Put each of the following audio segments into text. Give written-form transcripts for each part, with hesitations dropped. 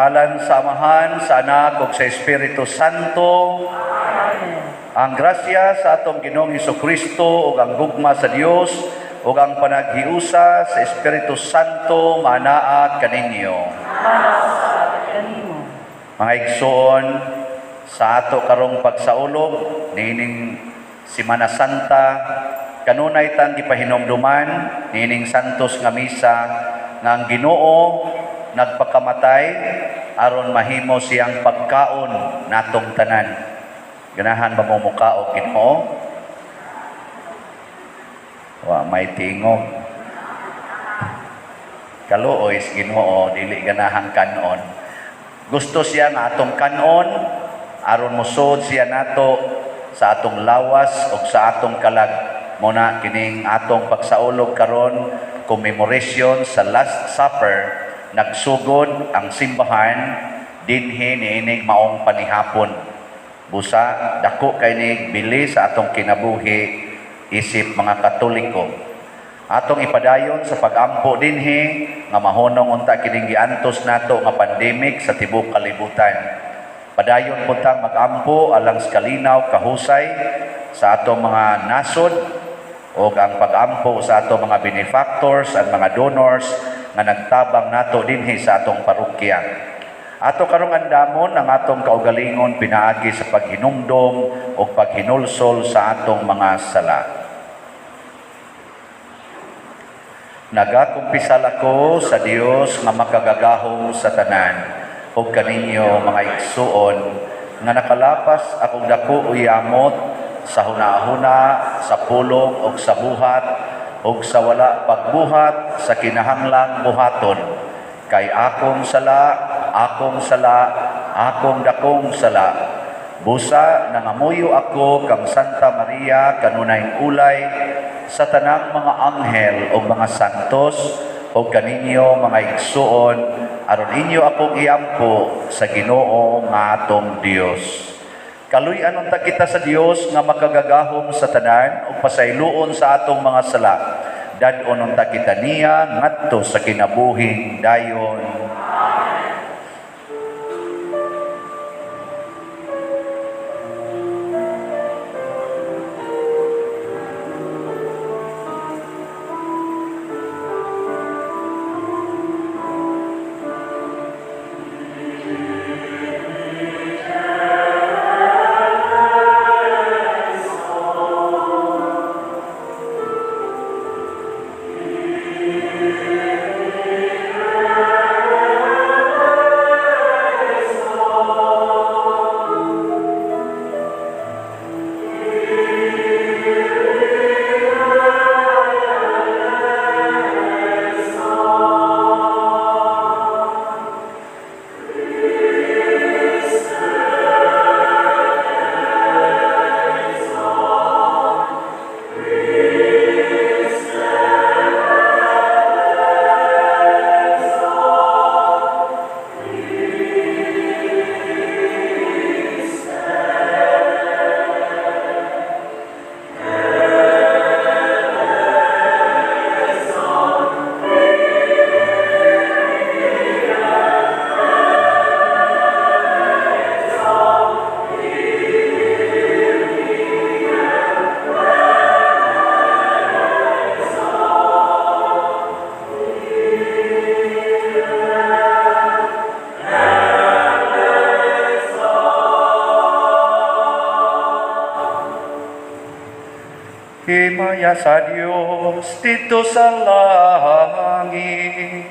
Sa ngalan sa Amahan, sa Anak ug sa Espiritu Santo. Amen. Ang grasya sa atong Ginoong Kristo ug ang gugma sa Dios ug ang panaghiusa sa Espiritu Santo manaa kaninyo. Manaa kanimo. Mga igsoon, sa ato karong pagsaulog niining Simana Santa, kanunay tang gipahinumduman niining santos nga misa nga ang Ginoo nagpakamatay aron mahimo siyang pagkaon natong tanan. Ganahan ba mo mukaog Ginoo? Wa may tingog. Kaluoy sa Ginoo, dili ganahang kanon. Gusto siya nga atong kanon aron mosud siya nato sa atong lawas ug sa atong kalag. Muna kining atong pagsaulog karon, commemoration sa Last Supper, nagsugod ang simbahan dinhi niining maong panihapon. Busa dako kay nig bili sa atong kinabuhi isip mga Katoliko. Atong ipadayon sa pagampo dinhi nga mahunong unta kining giantos nato nga pandemic sa tibuok kalibutan. Padayon po tang magampo alang sa kalinaw, kahusay sa atong mga nasod o ang pagampo sa atong mga benefactors at mga donors nga nagtabang nato dinhi sa atong parokya. Ato karong andamon ang atong kaugalingon pinaagi sa paghinumdom o paghinulsol sa atong mga sala. Nagakumpisal ako sa Dios nga makagagahom sa tanan ug kaninyo, mga igsuon, nga nakalapas akong dako uyamot sa hunahuna, sa pulong ug sa buhat ug sa wala pagbuhat sa kinahanglang buhaton, kay akong sala, akong sala, akong dakong sala. Busa nangamuyo ako kang Santa Maria, kanunayng ulay, sa tanang mga anghel ug mga santos ug kaninyo, mga igsuon, aron inyo akong iampo sa Ginoo nga atong Dios. Kaluy-an unta kita sa Dios nga makagagahom sa tanan ug pasayloon sa atong mga sala. Dad-on unta kita niya ngadto sa kinabuhing dayon. Himaya sa Dios didto sa langit.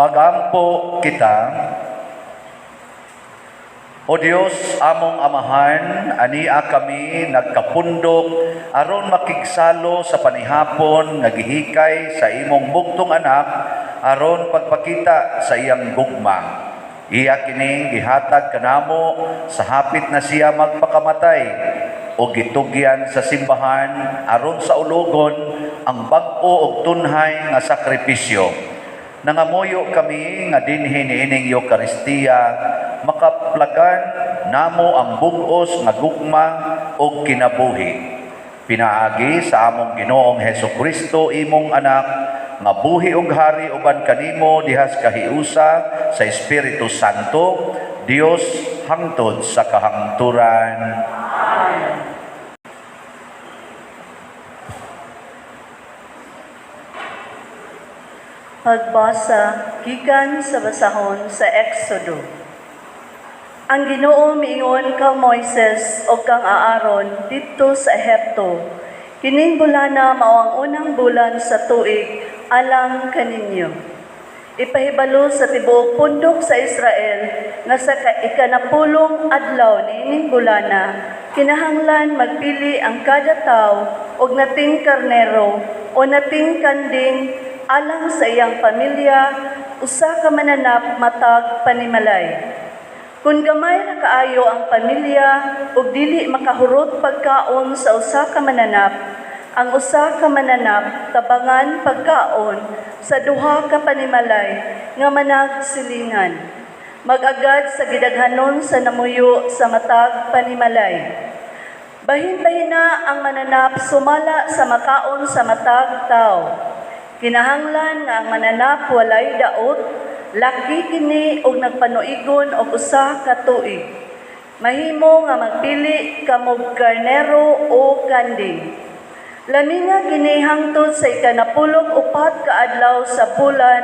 Magampo kita. O Dios, among Amahan, ania kami nagkapundok aron makigsalo sa panihapon nga gihikay sa imong bugtong anak aron pagpakita sa iyang gugma. Iya kining gihatag kanamo sa hapit na siya magpakamatay o gitugyan sa simbahan aron sa ulogon ang bag-o og tunhay nga sakripisyo. Nangamuyo kami nga dinhi niining Eukaristiya makaplagan namo ang bug-os nga gugma ug kinabuhi. Pinaagi sa among Ginoong Hesukristo, imong anak, nga buhi ug hari uban kanimo dihas kahiusa sa Espiritu Santo, Dios hangtod sa kahangturan. Amen. Pagbasa gikan sa basahon sa Exodo. Ang Ginoo miingon kang Moises ug kang Aaron didto sa Ehipto. Kining bulana mao ang unang bulan sa tuig alang kaninyo. Ipahibalo sa tibuok pundok sa Israel nga sa ikanapulong adlaw niining bulana kinahanglan magpili ang kada tawo og nating karnero o nating kanding alang sa iyang pamilya, usa ka mananap matag panimalay. Kung gamay ra kaayo ang pamilya ug dili makahurot pagkaon sa usa ka mananap, ang usa ka mananap tabangan pagkaon sa duha ka panimalay nga managsilingan. Mag-agad sa gidaghanon sa namuyo sa matag panimalay. Bahin-bahina ang mananap sumala sa makaon sa matag tawo. Kinahanglan nga ang mananap walay daot, laki kini og nagpanuigon og usa ka tuig. Mahimo nga magpili kamog karnero o kanding. Laminga kini hangtod sa 14 ka adlaw sa bulan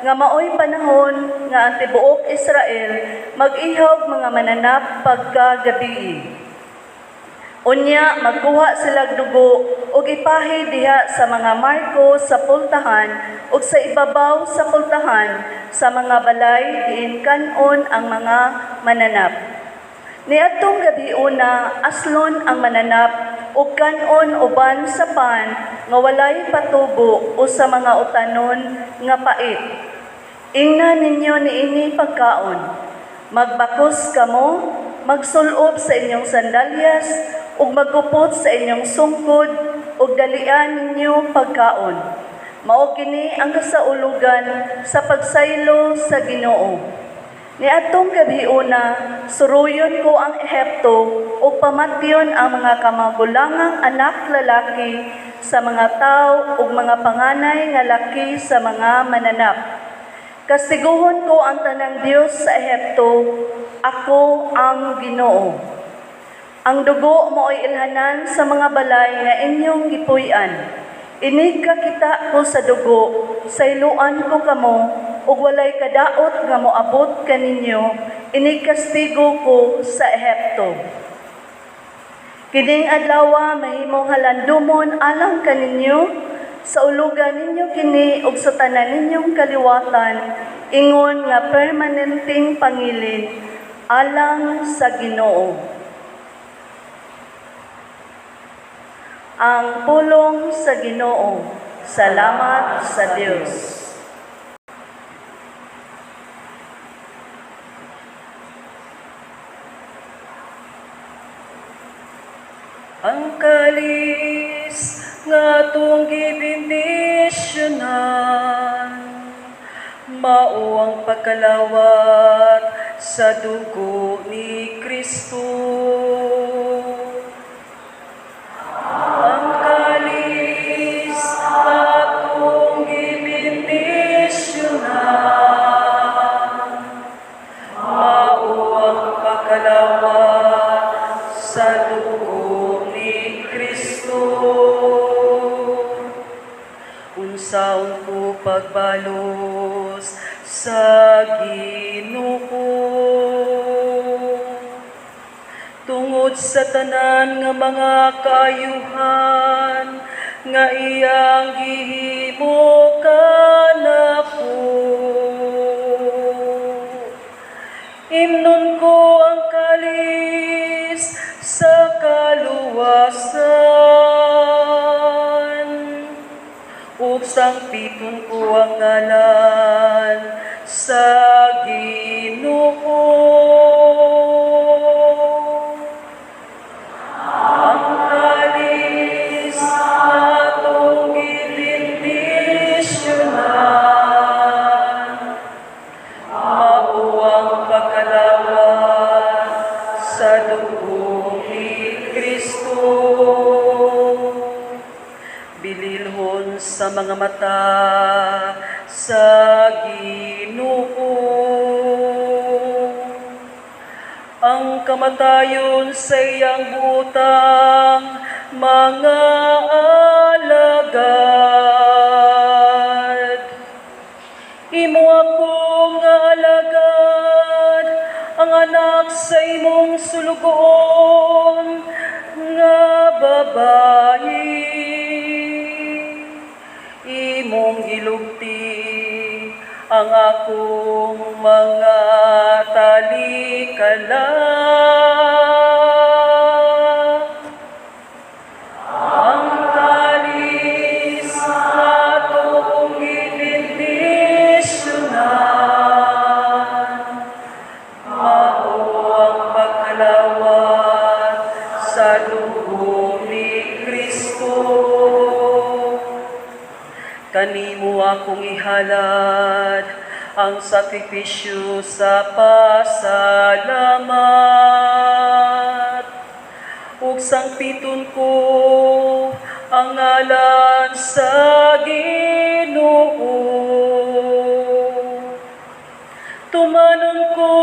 nga maoy panahon nga ang tibuok Israel mag-ihawg mga mananap pagkagabii. Unya magkuha sila dugo ug ipahi diha sa mga marko sa pultahan ug sa ibabaw sa pultahan sa mga balay diin kan-on ang mga mananap. Niadtong gabiuna aslon ang mananap ug kan-on uban sa pan nga walay patubo o sa mga utanon nga pait. Ingna ninyo niini pagkaon. Magbakos kamo, magsulob sa inyong sandalyas ug magkupot sa inyong sungkod ug dalian ninyo pagkaon. Mao kini ang kasaulugan sa pagsaylo sa Ginoo. Niadtong gabiuna, suruyon ko ang Ehipto ug pamatyon ang mga kamagulangang anak lalaki sa mga tawo ug mga panganay nga laki sa mga mananap. Kastiguhon ko ang tanang Dios sa Ehipto, ako ang Ginoo. Ang dugo mao'y ilhanan sa mga balay nga inyong gipuy-an. Inig kakita ko sa dugo, sayloan ko kamo, ug walay kadaot nga moabot kaninyo, inig kastigo ko sa Ehipto. Kining adlawa mahimong halandumon alang kaninyo, sa ulugan ninyo kini ug sa tanan ninyong kaliwatan, ingon nga permanenteng pangilin alang sa Ginoo. Ang pulong sa Ginoo. Salamat sa Dios. Ang kalis nga atong gibendisyonan mao ang pagkalawat sa dugo ni Kristo. Ang kalis nga atong gibendisyonan mao ang pagkalawat sa dugo ni Kristo. Unsaon ko pagbalos sa Ginoo tungod sa tanan nga mga kaayuhan nga iyang gihimo kanako. Imnon ko ang kalis sa kaluwasan. Ug sangpiton ko ang ngalan sa Ginoo. Ang kalis atong gibendisyonan, mao ang pagkalawat sa dugo ni Kristo. Bililhon sa mga mata sa Ginoo ang kamatayon sa iyang buotang mga alagad. Imo ako nga alagad, ang anak sa imong sulugoon nga babayi. Imong gilugti ang akong mga talikala. Ang kalis atong gibendisyonan, mao ang pagkalawat sa dugo ni Kristo. Kanimo akong ihalad ang sakripisyo sa pasalamat. Ug sangpiton ko ang ngalan sa Ginoo. Tumanon ko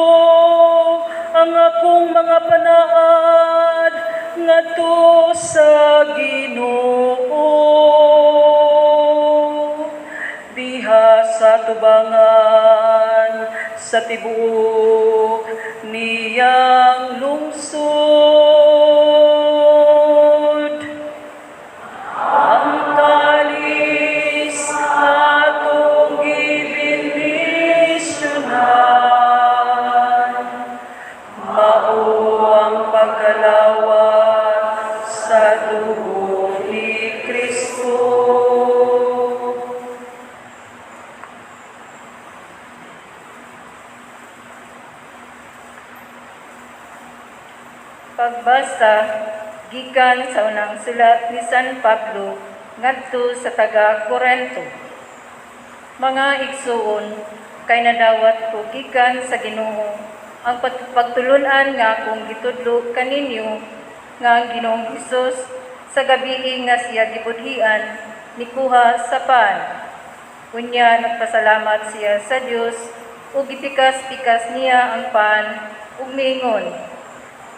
ang akong mga panaad ngadto sa Ginoo. Diha sa tubangan sa tibuok niyang lungsod. Ang kalis atong gibendisyonan, mao ang pagkalawat sa dugo ni Kristo. Pagbasa gikan sa unang sulat ni San Pablo ngadto sa taga Korento. Mga igsuon, kay nadawat ko gikan sa Ginoo ang pagtulun-an nga akong gitudlo kaninyo, nga ang Ginoong Hesus, sa gabii nga siya gibudhian, nikuha sa pan. Unya nagpasalamat siya sa Dios ug gipikas-pikas niya ang pan ug miingon,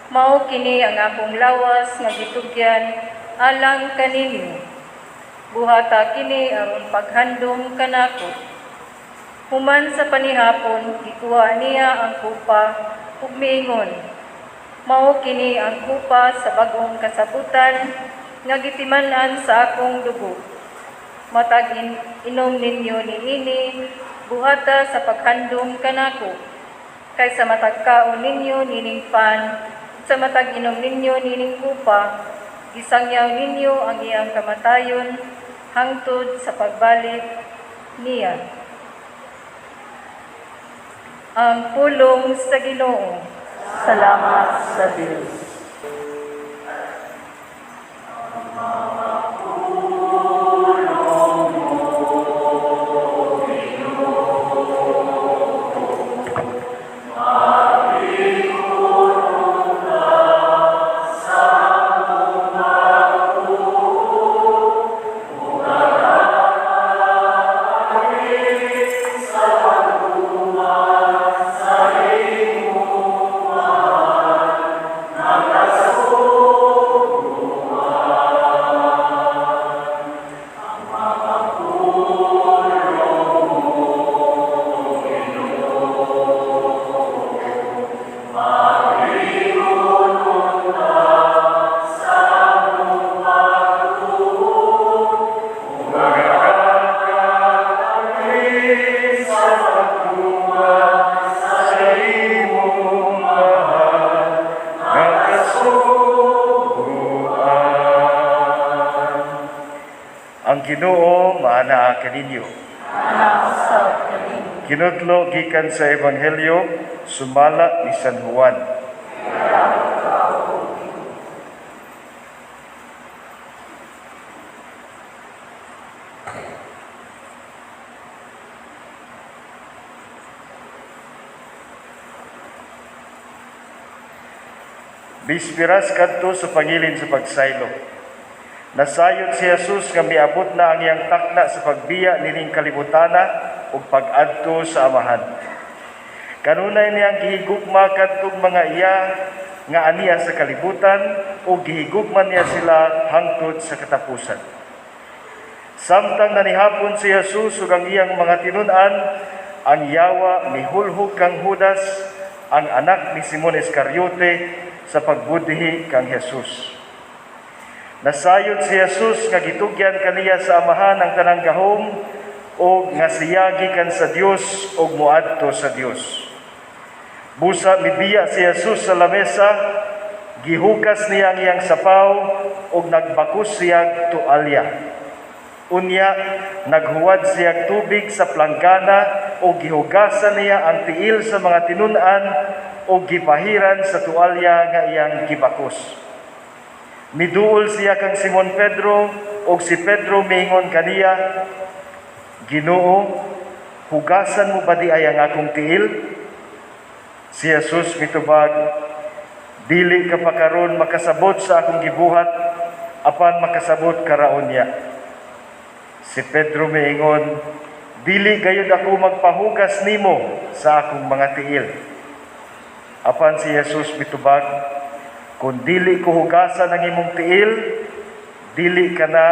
"Mao kini ang akong lawas nga gitugyan alang kaninyo. Buhata kini aron paghandom kanako." Human sa panihapon, gikuha niya ang kupa ug miingon, "Mao kini ang kupa sa bag-ong kasabutan nga gitiman-an sa akong dugo. Matag inom ninyo niini, buhata sa paghandom kanako. Kay sa matag kaon ninyo nining pan, sa matag inom ninyo nining kupa, gisangyaw ninyo ang iyang kamatayon hangtod sa pagbalik niya." Ang pulong sa Ginoo. Salamat sa Dios. Ang Ginoo maanaa kaninyo. Usab kanimo. Kinutlo gikan sa Ebanghelyo sumala ni San Juan. Bispiras kadto sa pangilin sa pagsaylo. Nasayod si Jesus nga miabot na ang iyang takna sa pagbiya nining kalibutana ug pag-adto sa Amahan. Kanunay niyang gihigugma kadtong mga iya nga aniya sa kalibutan ug gihigugma niya sila hangtod sa katapusan. Samtang nanihapon si Jesus ug ang iyang mga tinun-an, ang yawa mihulhog kang Judas, ang anak ni Simon Iscariote, sa pagbudhi kang Jesus. Nasayod si Jesus nga gitugyan kaniya sa Amahan ang tanang gahom ug nga siya gikan sa Dios ug moadto sa Dios. Busa mibiya si Jesus sa lamesa, gihukas niya ang iyang sapaw ug nagbakus siya tualya. Unya naghuwad siya tubig sa planggana ug gihugasan niya ang tiil sa mga tinun-an ug gipahiran sa tualya nga iyang gibakos. Miduol siya kang Simon Pedro ug si Pedro miingon kaniya, "Ginoo, hugasan mo ba di ay ang akong tiil?" Si Jesus mitubag, "Dili ka pa karon makasabot sa akong gibuhat, apan makasabot karaon niya." Si Pedro miingon, "Dili gayud ako magpahugas nimo sa akong mga tiil." Apan si Jesus mitubag, "Kung dili ko hugasan ang imong tiil, dili ka na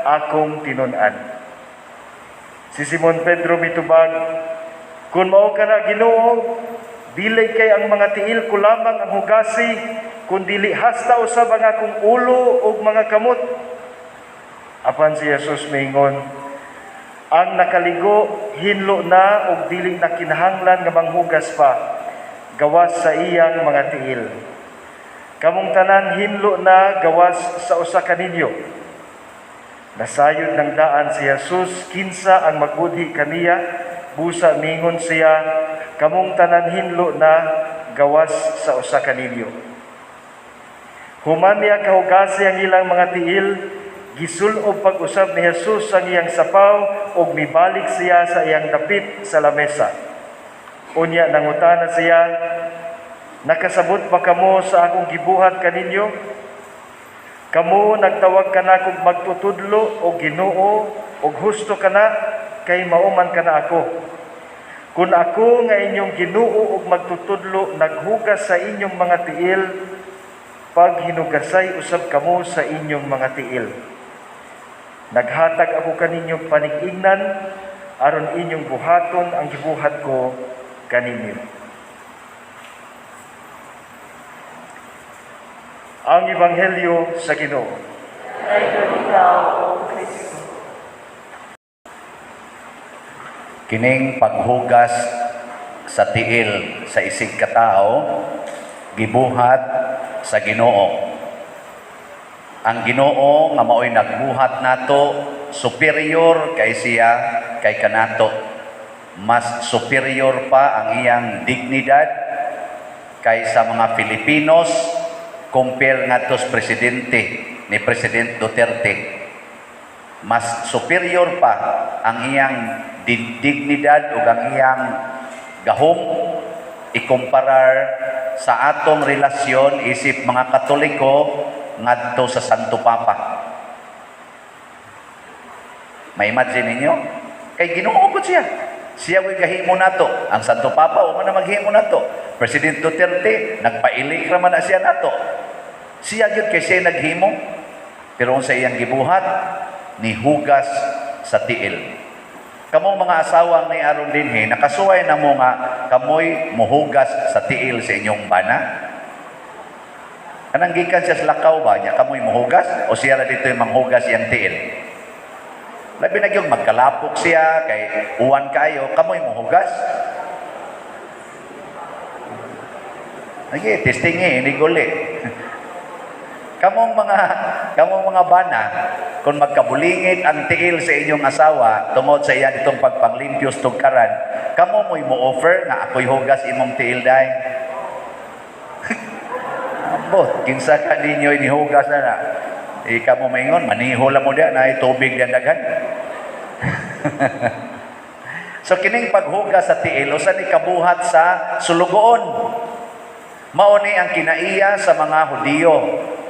akong tinun-an." Si Simon Pedro mitubag, "Kung mao ka na, Ginoo, dili kay ang mga tiil ko lamang ang hugasi, kun dili hasta usab ang akong ulo ug mga kamot." Apan si Jesus miingon, "Ang nakaligo hinlo na ug dili na kinahanglan nga manghugas pa, gawas sa iyang mga tiil. Kamong tanan hinlo na gawas sa usa ka ninyo." Nasayod ng daan si Jesus kinsa ang magbudhi kaniya, busa mingon siya, "Kamong tanan hinlo na gawas sa usa ka ninyo." Human niya kahugasi ang ilang mga tiil, gisulob pag-usab ni Jesus ang iyang sapaw ug mibalik siya sa iyang dapit sa lamesa. Unya nangutana siya, "Nakasabot ba kamo sa akong gibuhat kaninyo? Kamo nagtawag kanakog magtutudlo o Ginoo, og husto kana kay mao man kana ako. Kun ako nga inyong Ginoo ug magtutudlo naghugas sa inyong mga tiil, paghinugasay usab kamo sa inyong mga tiil. Naghatag ako kaninyo panig-ingnan aron inyong buhaton ang gibuhat ko kaninyo." Ang Ebanghelyo sa Ginoo. Dayon ikaw, O Kristo. Kining paghugas sa tiil sa isig katao gibuhat sa Ginoo. Ang Ginoo nga maoy nagbuhat nato, superior kay siya kay kanato. Mas superior pa ang iyang dignidad kaysa mga Filipinos compare ngadto sa presidente ni President Duterte. Mas superior pa ang iyang dignidad ug ang iyang gahom ikumparar sa atong relasyon isip mga Katoliko ngadto sa Santo Papa. Ma-imagine ninyo? Kay Ginoo gud siya. Siya way gahimo nato. Ang Santo Papa wa man na maghimo nato. President Duterte nagpailik ra man na siya nato. Siya gyud kay siya naghimo. Pero unsa iyang gibuhat, nihugas sa tiil. Kamong mga asawang ni aron dinhi, nakasuway na mo nga kamoy mohugas sa tiil sa inyong bana. Kanang gikan siya sa lakaw ba niya, kamoy mohugas o siya ra dito yung manghugas iyang tiil? Labi na gyud magkalapok siya kay uwan kayo, kamoy mohugas. Sige, testing eh, hindi guli. Kamong mga bana, Kung magkabulingit ang tiil sa inyong asawa tungod sa iya ditong pagpanglimpyos tugkaran, kamo mo'y mo offer nga ako'y hugas imong tiil day? Ambot, kinsa ka ninyo inihugas na na? Ika mo maingon, maniho lang mo diya, na tubig diyan daghan. So kining paghugas sa tiil, usa ni kabuhat sa sulugoon. Mao ni ang kinaiya sa mga Hudiyo.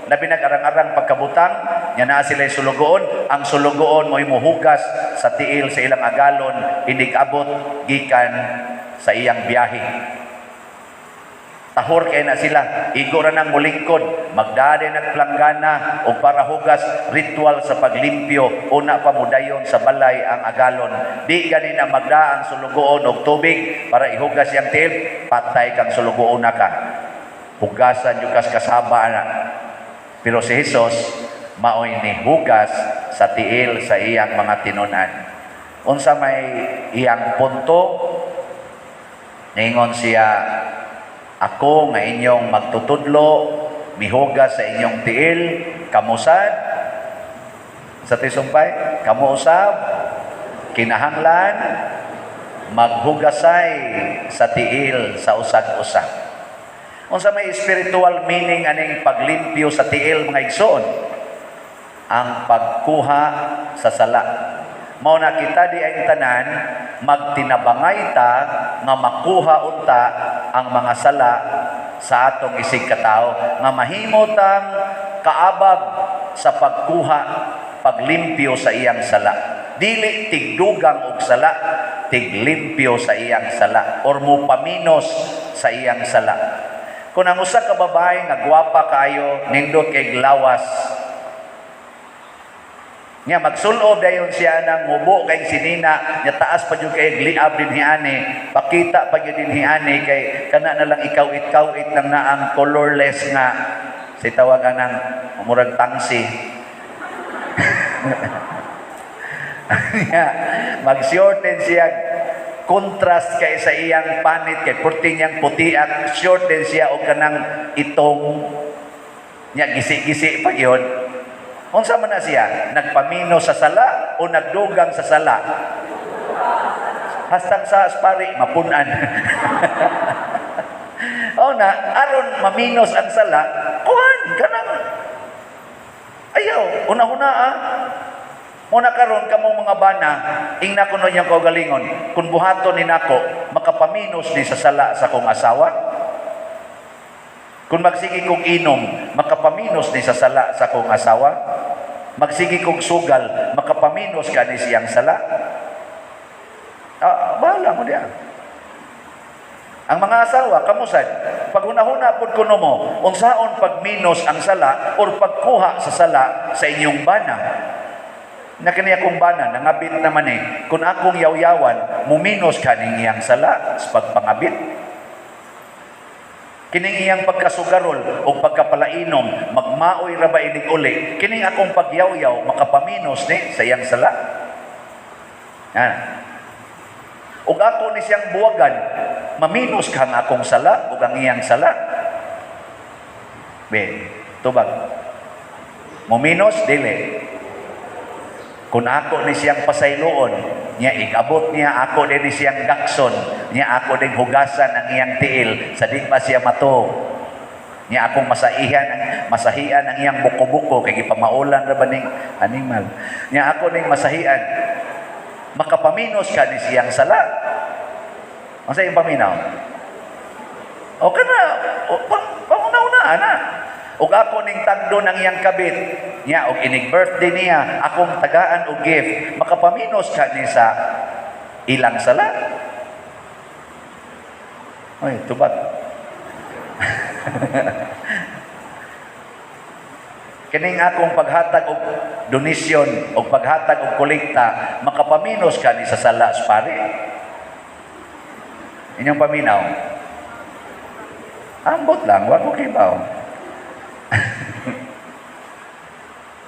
Labi nag-arang-arang pagkabutang, nya naa sila sulugoon, ang sulugoon mo'y muhugas sa tiil sa ilang agalon, inig-abot gikan sa iyang biyahe. Tahor kay na sila, igo ra nang mulingkod, magdade nagplanggana og para hugas, ritual sa paglimpyo, una pa mudayon sa balay ang agalon. Di gani na magda ang sulugoon og tubig para ihugas iyang tiil, patay kang sulugoon na ka. Hugasan yung kas kasaba na. Pero si Jesus, maoy nihugas sa tiil sa iyang mga tinunan. Unsa may iyang punto, ningon siya, ako nga inyong magtutudlo, mihugas sa inyong tiil, kamusad, sa tisumpay, kamusab, kinahanglan, maghugasay sa tiil sa usag-usa. Unsa may spiritual meaning aning paglimpyo sa tiil, mga igsoon? Ang pagkuha sa sala. Mao na kita di ang tanan magtinabangay ta nga makuha unta ang mga sala sa atong isig katao, nga mahimo tang kaabag sa pagkuha, paglimpyo sa iyang sala. Dili tigdugang og sala, tiglimpyo sa iyang sala or mupaminos sa iyang sala. Kung ang usa ka babae nga gwapa kaayo, nindot kay lawas, nya magsulob dayon siya ng mubo kay sinina, nya taas pa jud kay liab dinhi ani, pakita pa gyud dinhi ani kay kana na lang ikaw-it-kawit nang naang colorless nga si tawagan ng murag tangsi. Nya mag-shorten siya, contrast kay sa iyang panit kay purti niyang puti at shorten siya og kanang itong, nya gisi-gisi pa gyud. Unsa man na siya? Nagpamino sa sala o nagdugang sa sala? Hastang sa aspari, mapunan. O na, aron maminos ang sala, kuhan, kanang, ayaw, una-una ah. Muna karon kamong mga bana, ingna ko nun niyang kaugalingon, kung buhaton ni nako, makapaminos ni sa sala sa kong asawa. Kung magsige kong inom, makapaminos ni sa sala sa kong asawa. Magsige kong sugal, makapaminos ka ni siyang sala. Ah, bahala mo diyan. Ang mga asawa, kamusad, paghunahuna pod kuno mo, unsaon pagminos ang sala or pagkuha sa sala sa inyong bana. Na kini akong bana, nangabit naman eh. Kung akong yawyawan, muminos ka ning iyang sala sa pagpangabit. Kining iyang pagkasugarol o pagkapalainom, magmaoy ra ba inig uli, kining akong pagyawyaw, makapaminos ni sa iyang sala. Yan. Ug ako ni siyang buwagan, maminos ka ang akong sala ug ang iyang sala. Be, tubag. Muminos, dili. Kung ako ni siyang pasayloon, niya igabot niya ako din ni siyang gakson, niya ako din hugasan ang iyang tiil sa di pa siya mato. Niya akong masahian ang iyang buko-buko kay gipamaulan ra ba ning animal. Niya ako ning masahian. Makapaminos ka ni siyang sala. Unsa iyang paminaw? O kana, panguna-una ana. Ug ako ning tagdo ng iyang kabit, niya og inig birthday niya, akong tagaan og gift, makapaminos ka ni sa ilang sala. Oy, tubag. Kining akong paghatag og donasyon og paghatag og kolekta, makapaminos ka ni sa sala sa pare. Inyong paminaw. Ambot lang, wa ko kibaw.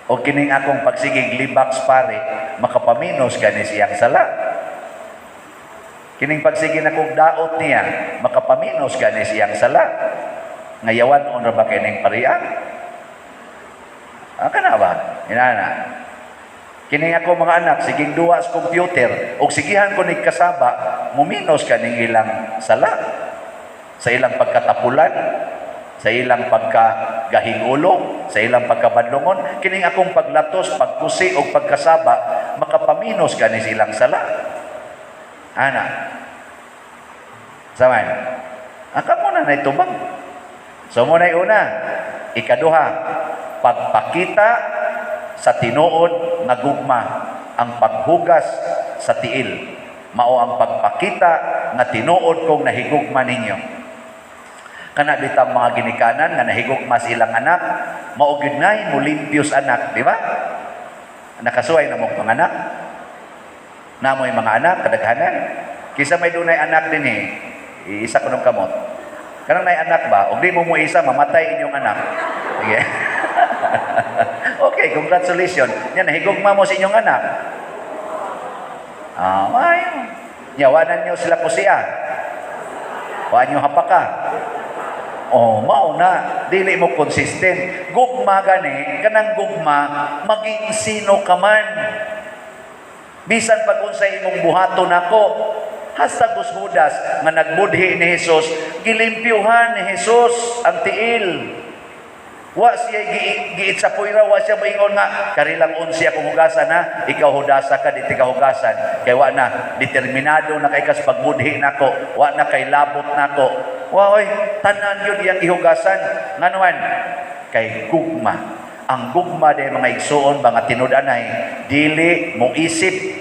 O kining akong pagsigig libak sa pare, makapaminos ka ni siyang sala. Kining pagsige na kong daot niya, makapaminos ka ni siyang sala. Ngayawan on ra ba kining parian? Ah, kana ba? Inana. Kini ako mga anak, siging duwa sa computer, og sigihan ko nig kasaba, muminos kaning ilang sala sa ilang pagkatapulan, sa ilang pagkagahing ulo, sa ilang pagkabadlongon, kining akong paglatos, pagkusi og pagkasaba, makapaminos kani sa ilang sala. Ana. Saman. Aka mo na naitubag. So mo na una, ikaduha, pagpakita sa tinuod nga gugma, ang paghugas sa tiil. Mao ang pagpakita nga tinuod kong nahigugma ninyo. Kana bitang mga ginikanan nga nahigugma sa ilang anak, mao gyud nay mulimpyos anak, di ba? Nakasuway na mong mga anak. Namoy mga anak, kadaghanan. Kisa may dunay anak din eh, isa ko ng kamot. Kanang nay anak ba? Og di mo mo isa, mamatay inyong anak. Sige. Okay, congratulations. Yan, nahigugma mo sa inyong anak. Ah, ayo. Nya, wanan nyo sila kusiya. Wa nyo hapaka. Oh, mao na, dili mo consistent. Gugma gani, kanang gugma, maging sino ka man. Bisan pag unsay imong buhaton nako, hasta Judas nga nagbudhi ni Jesus, gilimpyuhan ni Jesus ang tiil. Wa siya giit sa puyra, wa siya moingon nga kari lang 11 akong hugasan ha, ikaw hudasa ka, di ka hugasan. Kay wa na determinado na kay kas pagbudhi nako, wa na kay labot nako. Wa oy, tanan yun iyang gihugasan. Nganuman kay gugma. Ang gugma day, mga igsuon, mga tinud-anay, dili mo isip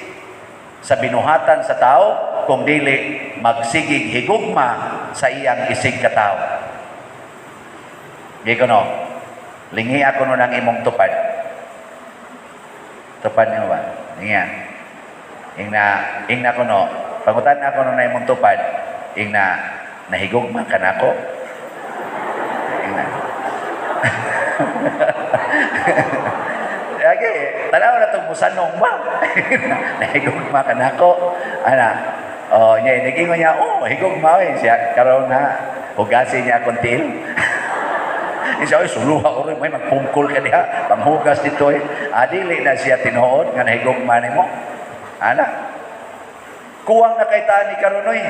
sa binuhatan sa tao, kung dili magsigig higugma sa iyang isig katao. Di ko no, lingi ako no ng imong tupad. Tupad niyo ba? Lingi. Ingna, ingna ko no, pangutan ako no na imong tupad, ingna, nahigugma ka nako. Ingna. Lagi, tanaw na itong musanong ba? Nahigugma ka nako. Ana, oh, niya, nagingon niya, oh, higugma eh. Siya, karon na, hugasin niya akong tiil. Siya, oy, suluha ko rin, may magpungkol ka diha, panghugas dito eh. Adili na siya tinuod, nga nahigugma nimo. Ana, kuwang na kay tani karon oy.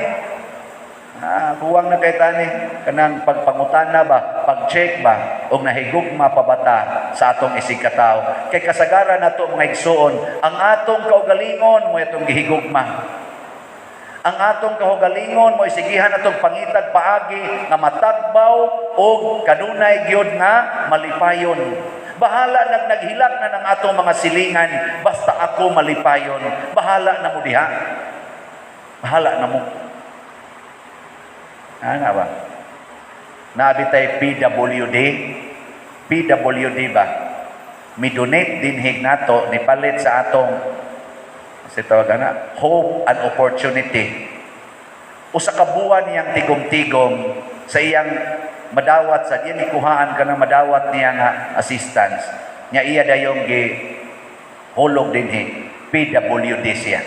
Ah, kuwang na kay tani kanang pagpangutana ba, pag-check ba og nahigugma pa bata sa atong isig katawo. Kay kasagaran nato, mga igsuon, ang atong kaugalingon mo itong gihigugma. Ang atong kaugalingon mo isigihan atong pangitag paagi nga matagbaw og kanunay gyud nga malipayon. Bahala nag naghilak na ng atong mga silingan, basta ako malipayon. Bahala na mo diha. Bahala na mo. Ano ba? Nabi tay PWD. PWD ba? Mi-donate din nato ni palit sa atong si tawag na Hope and Opportunity. Usa ka buwan niyang tigom-tigom sa iyang madawat sa iyang ikuhaan ka ng madawat niya nga assistance. Nya iya dayong gi hulog dinhi, PWD siya.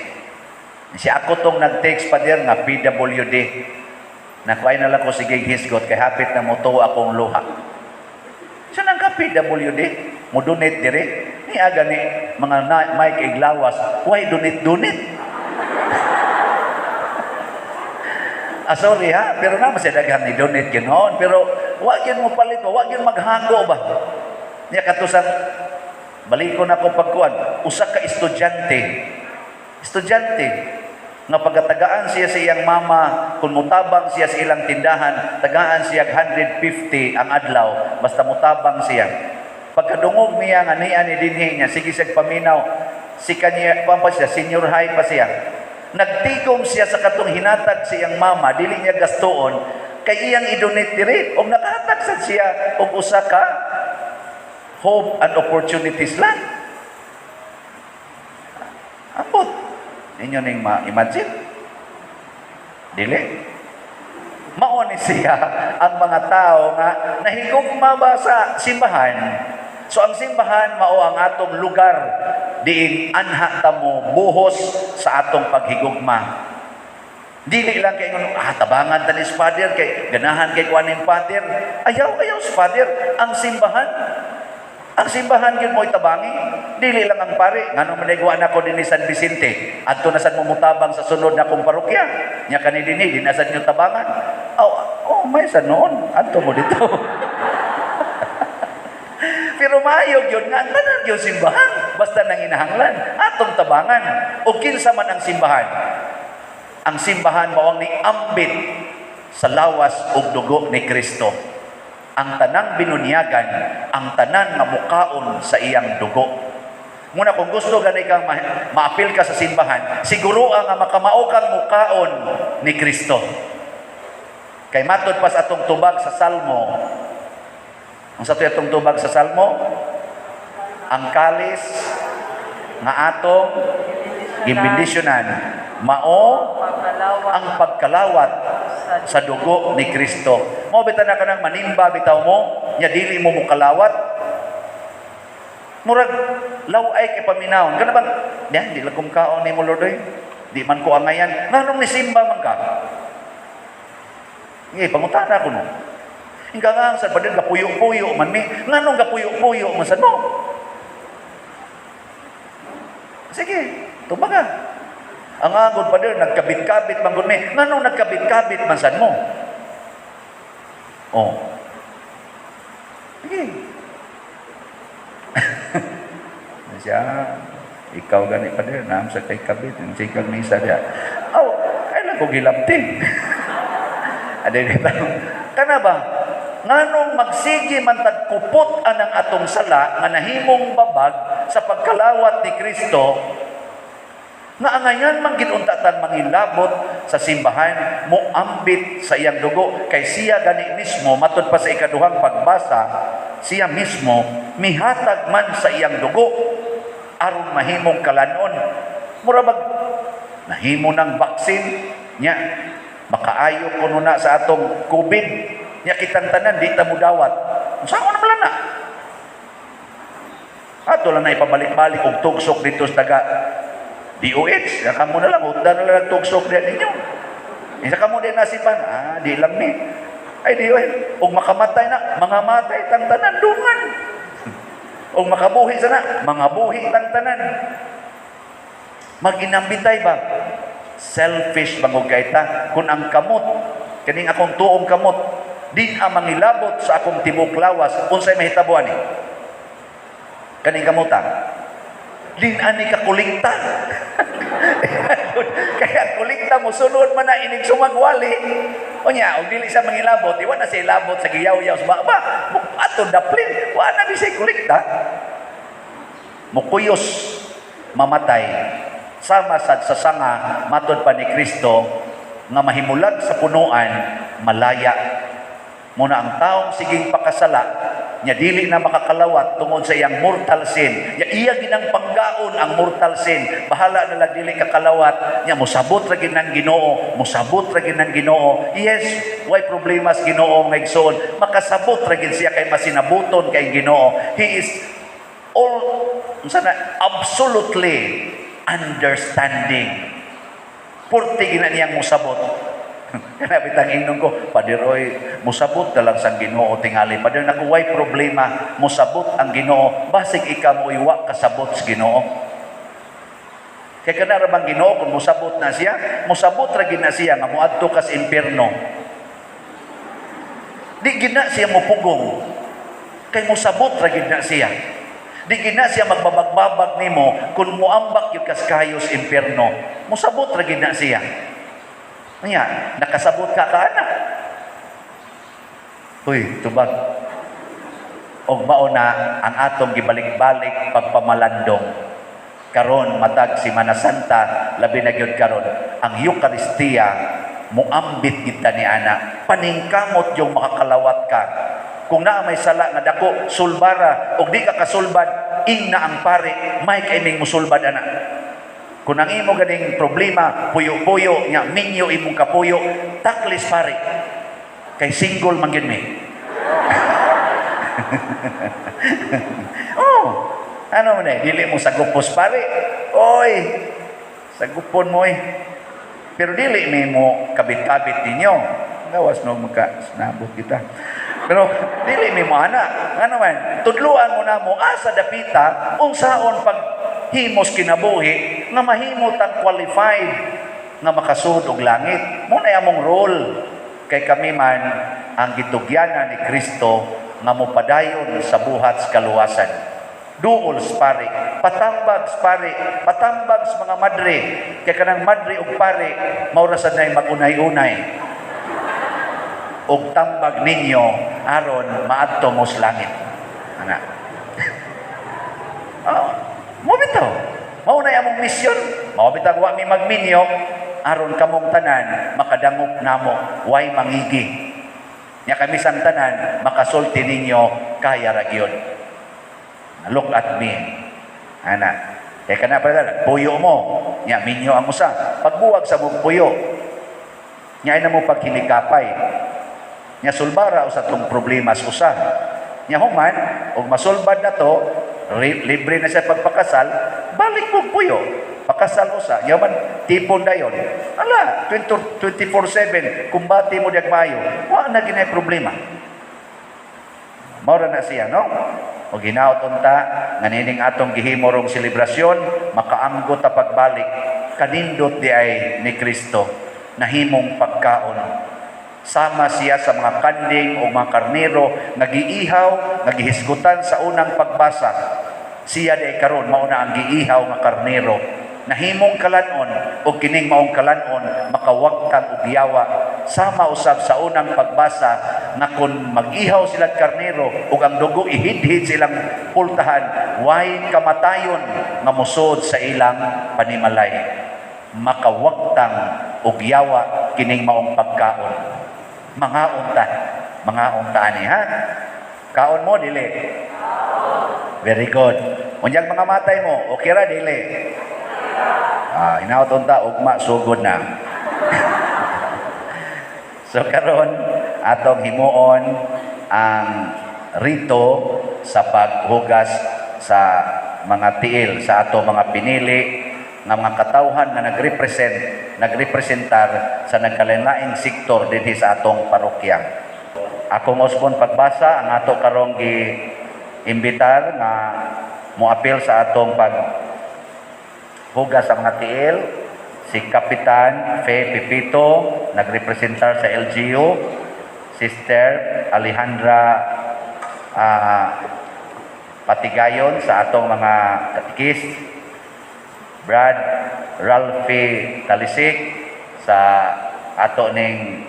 Siya ako tong nag-text pa dir nga PWD. Nakuhay na lang ko sige hisgot kay hapit na moto akong luha. Siya nang ka PWD, mo donate dire. Ni aga ni mga na, Mike Iglawas, why donate donate? Ah, sorry ha, pero naman siya daghan ni donate ginoon, pero wa gyud mo palit ba, wa gyud maghago ba. Niya katusan balikon ako pagkuan, usa ka estudyante. Estudyante nga pagkatagaan siya sa iyang mama, kung mutabang siya sa ilang tindahan, tagaan siya 150 ang adlaw, basta mutabang siya. Pagkadungog niya nga niya ni dinhi niya, sige siya paminaw, si kanya, kuwan pa siya, senior high pa siya. Nagtigom siya sa katong hinatag sa iyang mama, dili niya gastuon, kay iyang i-donate diri, og nakahatag sad siya og usa ka Hope and Opportunities lang. Ambot. Ninyo ning ma-imagine? Dili. Mao ni siya ang mga tao nga nahigugma ba sa simbahan. So ang simbahan mao ang atong lugar diin anha ta mo buhos sa atong paghigugma. Dili lang kay ngono, tabangan ta ni Father kay ganahan kay kuan ning Father. Ayaw ayaw sa Father ang simbahan. Ang simbahan gyud mo itabangi, dili lang ang pari. Ngano man wa nako dinhi San Vicente, adto na sad mo mutabang sa sunod na kong parokya. Nya kani dinhi, di na sad nyo tabangan. Oh, may sa noon, adto mo dito. Pero maayo gyud nga ang tanan gyud simbahan, basta nanginahanglan atong tabangan. O kinsa man ang simbahan? Ang simbahan mao ang niambit sa lawas ug dugo ni Kristo. Ang tanang binunyagan, ang tanan nga mukaon sa iyang dugo. Muna kung gusto gani kang maapil ka sa simbahan, siguro ang nga makamao kang mukaon ni Kristo. Kay matod pa sa atong tubag sa Salmo. Ang sa atong tubag sa Salmo, ang kalis nga atong gibendisyonan mao Pagkalawat ang pagkalawat sa dugo ni Kristo. Mo bitaw na kanang manimba bitaw mo, nya dili mo mukalawat. Murag law-ay kay paminawon. Kana bang diyan di lang kong kaon nimo, Lord oy. Di man ko angayan. Nganong nisimba man ka? Ngi pangutana ko no. Ingka nga sa padel gapuyo-puyo man mi. Nganong gapuyo-puyo man sad mo? Sige, tubaga. Ang agod pa din, nagkabit-kabit man gud mi. Nganong nagkabit-kabit man sad mo? Oh. Sige. Siya, ikaw gani pa din, naam sa kay kabit, yung sikag misa diya. Oh, ay lang ko gilapti. Ade dito. Kana ba? Nganong magsige man tag kupot anang atong sala nga nahimong babag sa pagkalawat ni Kristo, nga angayan man gid unta tang mangilabot sa simbahan, moambit sa iyang dugo, kay siya gani mismo, matud pa sa ikaduhang pagbasa, siya mismo mihatag man sa iyang dugo aron mahimong kalanon. Mura bag nahimo ng vaccine nya makaayo kuno na sa atong COVID, nya kitang tanan di ta mudawat, unsa ko naman na ato lang na ipabalik-balik og tugsok dito sa taga DOH. Ya kamo na lang, hutda na lang tugsok diyan ninyo. Isa kamo din nasipan, di lang ni. Ay DOH, og makamatay na, mga matay tang tanan dungan. Og makabuhi sana, mga buhi tang tanan. Maginambitay ba? Selfish bangog kay ta kung ang kamot, kaning akong tuong kamot, di ang mangilabot sa akong tibok lawas, unsay mahitabo ani? Kaning kamuta. Din ani ka kulikta. Kaya kulikta mo sunod man na inig sumagwali. Unya, og dili siya mangilabot, iwan na siya ilabot sa giyaw-yaw sa baba. Ato daplin, wa na di siya kulikta. Mukuyos, mamatay. Sama sad sa sanga, matod pa ni Kristo, nga mahimulag sa punuan, malaya. Muna ang taong siging pakasala, nya dili na makakalawat tungod sa iyang mortal sin. Nya iya ginang panggaon ang mortal sin. Bahala na lang dili kakalawat, nya mosabot ra gid ng Ginoo, mosabot ra gid ng Ginoo. Yes, way problema sa Ginoo, mga igsoon. Makasabot ra gid siya kay masinabuton kay Ginoo. He is all unsa na, absolutely understanding. Purti gina niyang musabot. Kana bitang ingnon ko, "Pader oy, musabot na lang sang Ginoo tingali. Pader naku, way problema, musabot ang Ginoo. Basig ikaw mo iwa kasabot sa Ginoo." Kay kana ra bang Ginoo kung musabot na siya, musabot ra gid na siya nga moadto ka sa impierno. Di gid na siya mupugong. Kay musabot ra gid na siya. Di gid na siya magbabagbabag nimo kung muambak gyud kas kayo sa impierno. Musabot ra gid na siya. Nya, nakasabot ka ka anak. Uy, tubag. Og mao na ang atong gibalik-balik pagpamalandong. Karon matag Semana Santa, labi na gyud karon ang Eukaristiya, muambit kita ni ana. Paningkamot yung makakalawat ka. Kung naa may sala nga dako, sulbara. Og di ka kasulbad, ingna ang pare, may kaiming musulbad ana. Kung ang imo ganing problema, puyo-puyo, nya minyo imong kapuyo, taklis pare. Kay single man gyud mi. Oh, ano man eh, dili mo sagupos pare. Oy, sagupon mo eh. Pero dili mi mo kabit-kabit ninyo. Gawas no magka sinabot kita. Pero dili mi mo ana. Nga naman, tudluan mo na mo asa dapita unsaon pag himos kinabuhi nga mahimo tang qualified nga makasud og langit. Mo na among role kay kami man ang gitugyanan ni Kristo nga mopadayon sa buhat sa kaluwasan. Duol sa pari, patambag sa pari, patambag sa mga madre, kay kanang madre ug pari mao ra sad nay magunay-unay. Og tambag ninyo aron maadto mo sa langit. Ana. Oh, mo bitaw. Mao na among misyon. Mao bitaw wa mi magminyo aron kamong tanan makadangop namo, way mangigi. Nya kami sang tanan makasulti ninyo kaya ra gyud. Look at me. Ana. Kay kana pa puyo mo. Nya minyo ang usa. Pagbuwag sa mong puyo. Nya ay na mo paghinikapay. Nya sulbara usa tong problema sa usa. Nya human og masulbad na to, libre na siya pagpakasal, balik mo puyo. Pakasal usa. Nya man tipon dayon. Ala, 24/7 kumbati mo diag maayo. Wa na ginay problema. Mao ra na siya, no? O ginaot unta nga nining atong gihimo rong selebrasyon, makaamgo ta pagbalik kanindot di ay ni Kristo nahimong pagkaon. Sama siya sa mga kanding o mga karnero nga giihaw, nga gihisgutan sa unang pagbasa. Siya di karon mao na ang giihaw nga karnero. Nahimong kalanon o kining maong kalanon makawagtang og yawa. Sama usab sa unang pagbasa nga kun mag-ihaw sila karnero ug ang dugo ihidhid silang pultahan, way kamatayon nga mosod sa ilang panimalay. Makawagtang og yawa kining maong pagkaon. Mga unta ani ha. Kaon mo dili. Very good. Unyag mga matay mo, okay ra dili. Ah, inaot unta ugma sugod na. So karon atong himuon ang rito sa paghugas sa mga tiil sa ato mga pinili nga mga katawhan nga nagrepresentar sa nagkalain-laing sektor dinhi sa atong parokya. Akong usbon pagbasa ang ato karong gi-imbitar nga moapil sa atong paghugas sa mga tiil si Kapitan Fe Pipito, nagrepresentar sa LGU, Sister Alejandra Patigayon sa atong mga katikis, Brad Ralphie Talisik sa ato ning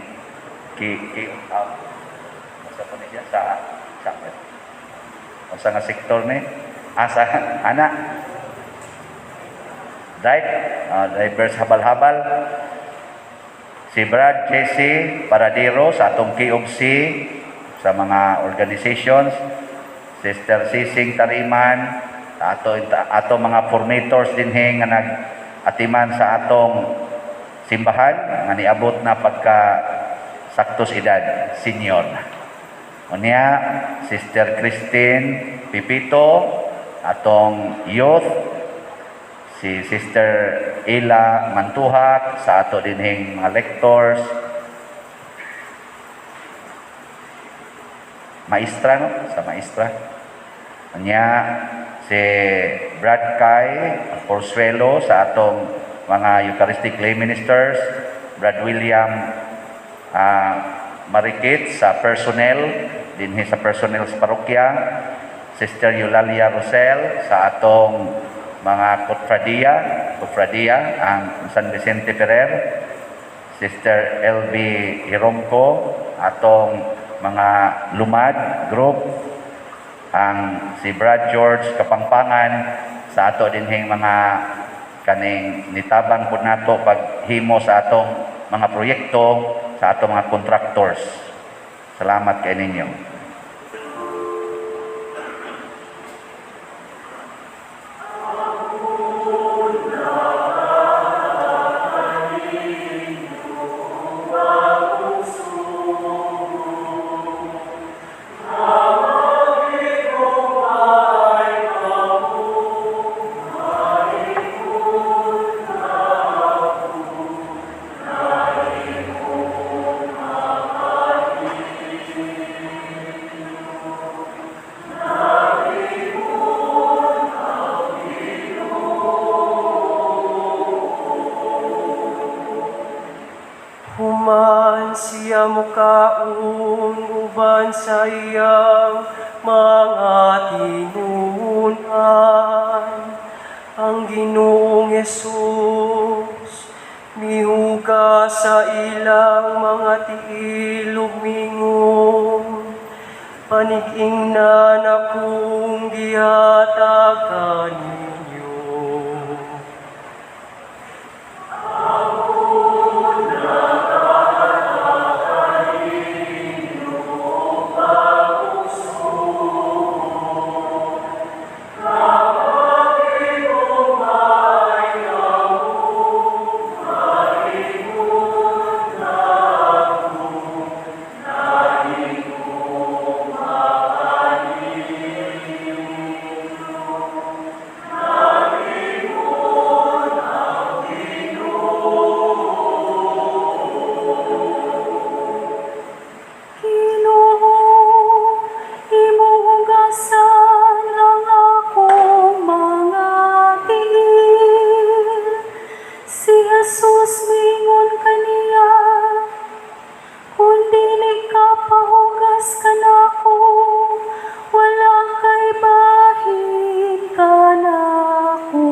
ki, ki sa po niya sa sa sa nga sektor ni asa ana drive drivers habal-habal, si Brad JC Paradero sa atong KOC sa mga organizations, Sister Sising Tariman ato ato mga formators dinhi nga nag-atiman sa atong simbahan nga niabot na pagka saktos edad senior. Unya Sister Christine Pipito atong youth, si Sister Ila Mantuhak sa ato dinhing mga lectors, maestra no, sa maestra. Unya si Brad Kai Porsuelo sa atong mga Eucharistic lay ministers, Brad William Marikit sa personnel dinhi sa personnel sa parokya, Sister Eulalia Rosel sa atong mga kofradia ang San Vicente Ferrer, Sister LB Hiromco atong mga lumad group, ang si Brad George Kapangpangan sa ato dinhing mga kaning nitabang pud nato paghimo sa atong mga proyekto sa atong mga contractors. Salamat kay ninyo. Siya mukaon uban sa iyang mga tinun-an. Ang Ginoong Hesus mihugas sa ilang mga tiil ug mingon, "Panig-ingnan akong gihatag kaninyo." Ginoo, imong hugasan ang akong mga tiil. Si Jesus mingon kaniya, "Kung dili ka pahugas kanako, wala kay bahin kanako."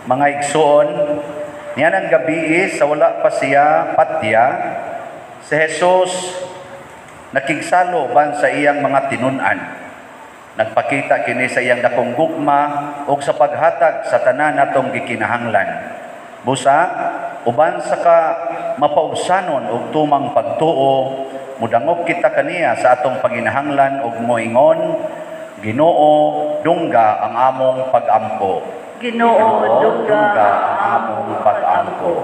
Mga igsoon, niyanang gabii sa wala pa siya patya, si Jesus nakigsalo uban sa iyang mga tinun-an. Nagpakita kini sa iyang dakong gugma ug sa paghatag sa tanan natong gikinahanglan. Busa, uban sa ka mapaubsanon og tumang pagtuo, mudangop kita kaniya sa atong panginahanglan ug moingon, "Ginoo, dungga ang among pagampo." Ginoo, dungga ang among pag-ampo.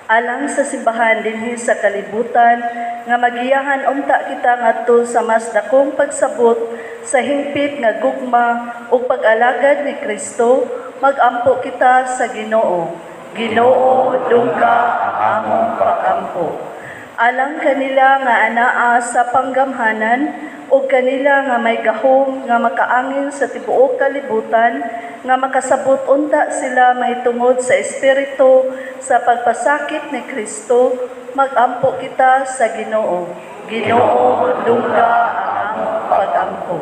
Alang sa simbahan dinhi sa kalibutan nga magiyahan unta kita ngadto sa mas dakong pagsabot sa hingpit nga gugma ug pag-alagad ni Kristo, magampo kita sa Ginoo. Ginoo, dungga ang among pag-ampo. Alang kanila nga anaa sa panggamhanan ug kanila nga may gahom nga makaangin sa tibuok kalibutan, nga makasabot unta sila mahitungod sa espiritu sa pagpasakit ni Kristo, magampo kita sa Ginoo. Ginoo, dungga ang among pag-ampo.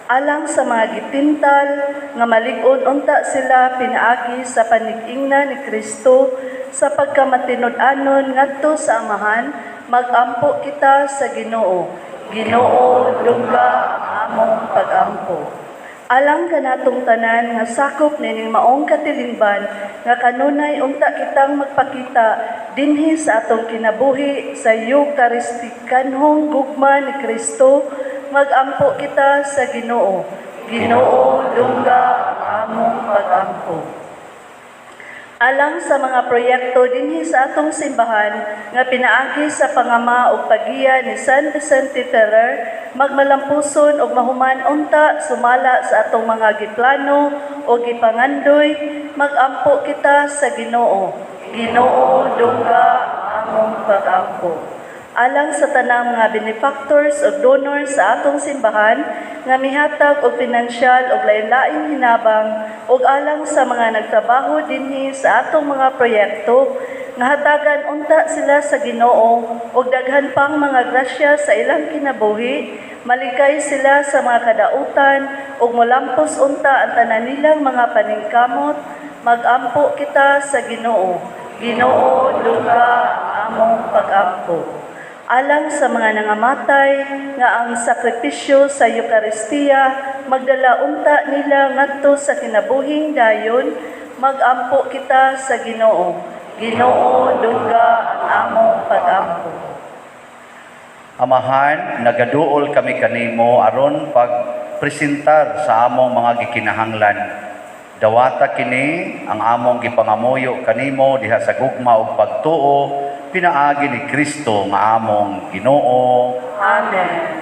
Alang sa mga gitintal nga malig-on unta sila pinaagi sa panig-ingna ni Kristo sa pagkamatinud-anon ngadto sa Amahan, magampo kita sa Ginoo. Ginoo, dungga ang among pag-ampo. Alang kanatong tanan nga sakop nining maong katilingban nga kanunay unta kitang magpakita dinhi sa atong kinabuhi sa Eukaristikanhong gugma ni Kristo, magampo kita sa Ginoo. Ginoo, dungga ang among pag-ampo. Alang sa mga proyekto dinhi sa atong simbahan nga pinaagi sa pangama ug paggiya ni San Vicente Ferrer, magmalampuson ug mahuman unta sumala sa atong mga giplano o gipangandoy, magampo kita sa Ginoo. Ginoo, dungga ang among pag-ampo. Alang sa tanang mga benefactors o donors sa atong simbahan nga mihatag og pinansyal og lain-laing hinabang ug alang sa mga nagtrabaho dinhi sa atong mga proyekto nga hatagan unta sila sa Ginoo og daghan pang mga grasya sa ilang kinabuhi, malikay sila sa mga kadautan ug molampos unta ang tanan nilang mga paningkamot, magampo kita sa Ginoo. Ginoo, dungga ang among pag-ampo. Alang sa mga nangamatay nga ang sakripisyo sa Eukaristiya magdala unta nila ngadto sa kinabuhing dayon, magampo kita sa Ginoo. Ginoo, dungga ang among pag-ampo. Amahan, nagaduol kami kanimo aron pagpresentar sa among mga gikinahanglan. Dawata kini ang among gipangamuyo kanimo diha sa gugma ug pagtuo pinaagi ni Kristo nga among Ginoo. Amen.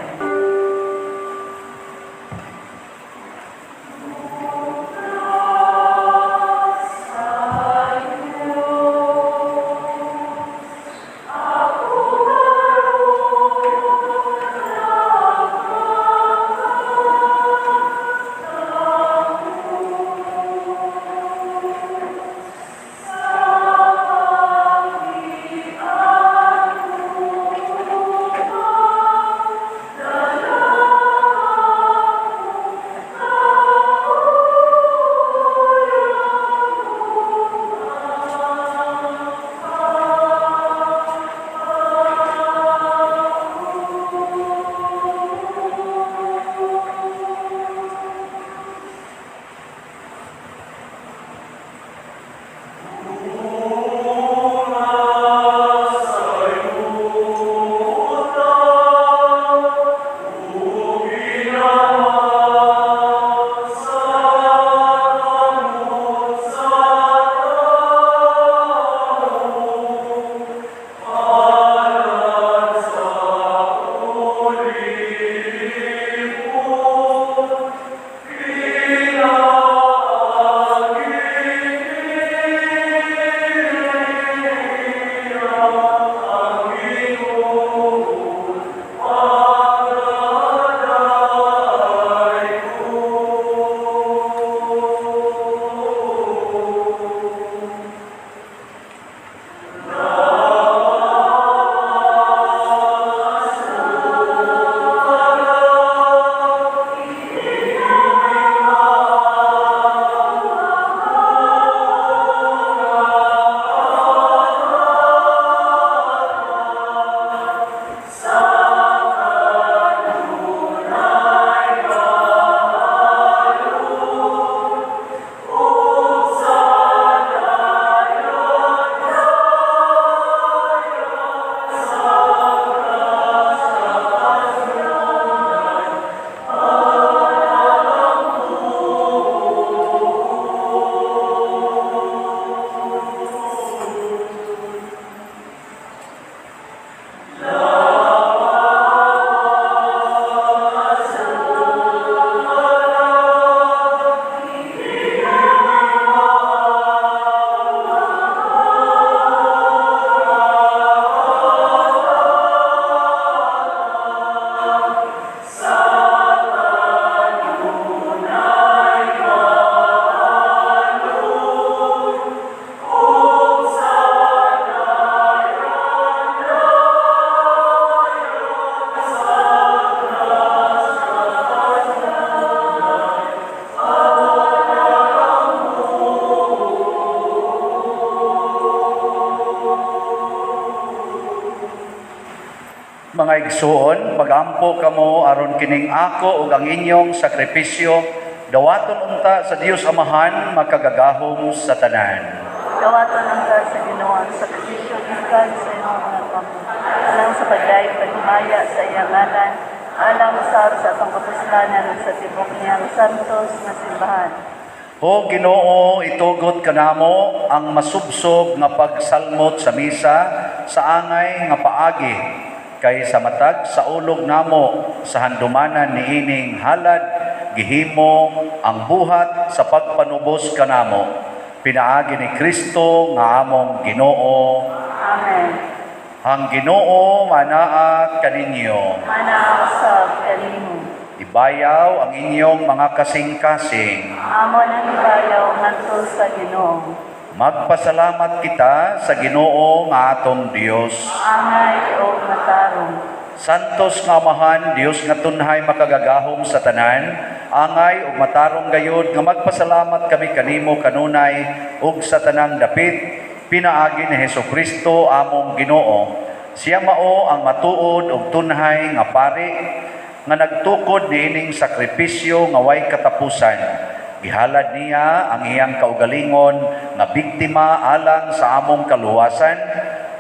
Mga igsuon, pagampo kamo aron kining ako ug ang inyong sakripisyo dawaton unta sa Dios Amahan makagagahom sa tanan. Dawaton unta sa Ginoo ang sakripisyo gikan sa imong mga kamot, alang sa pagdayeg paghimaya sa iyang ngalan, alang usab sa atong kapuslanan ug sa tibok niyang santos nga simbahan. O Ginoo, itugot kanamo ang masubsob nga pagsalmot sa misa sa angay nga paagi kay sa matag sa ulog namo sa handumanan niining halad gihimo ang buhat sa pagpanubos kanamo pinaagi ni Kristo nga among Ginoo. Amen. Ang Ginoo manaa kaninyo. Manaa usab kanimo. Ibayaw ang inyong mga kasing-kasing. Amo nang ibayaw ngadto sa Ginoo. Magpasalamat kita sa Ginoo nga atong Dios. Angay og matarong. Santos nga Amahan, Dios nga tunhay makagagahom sa tanan, angay ug matarong gayud nga magpasalamat kami kanimo kanunay ug sa tanang dapit pinaagi ni Hesukristo among Ginoo. Siya mao ang matuod ug tunhay nga pari nga nagtukod niining sakripisyo nga way katapusan. Gihalad niya ang iyang kaugalingon nga biktima alang sa among kaluwasan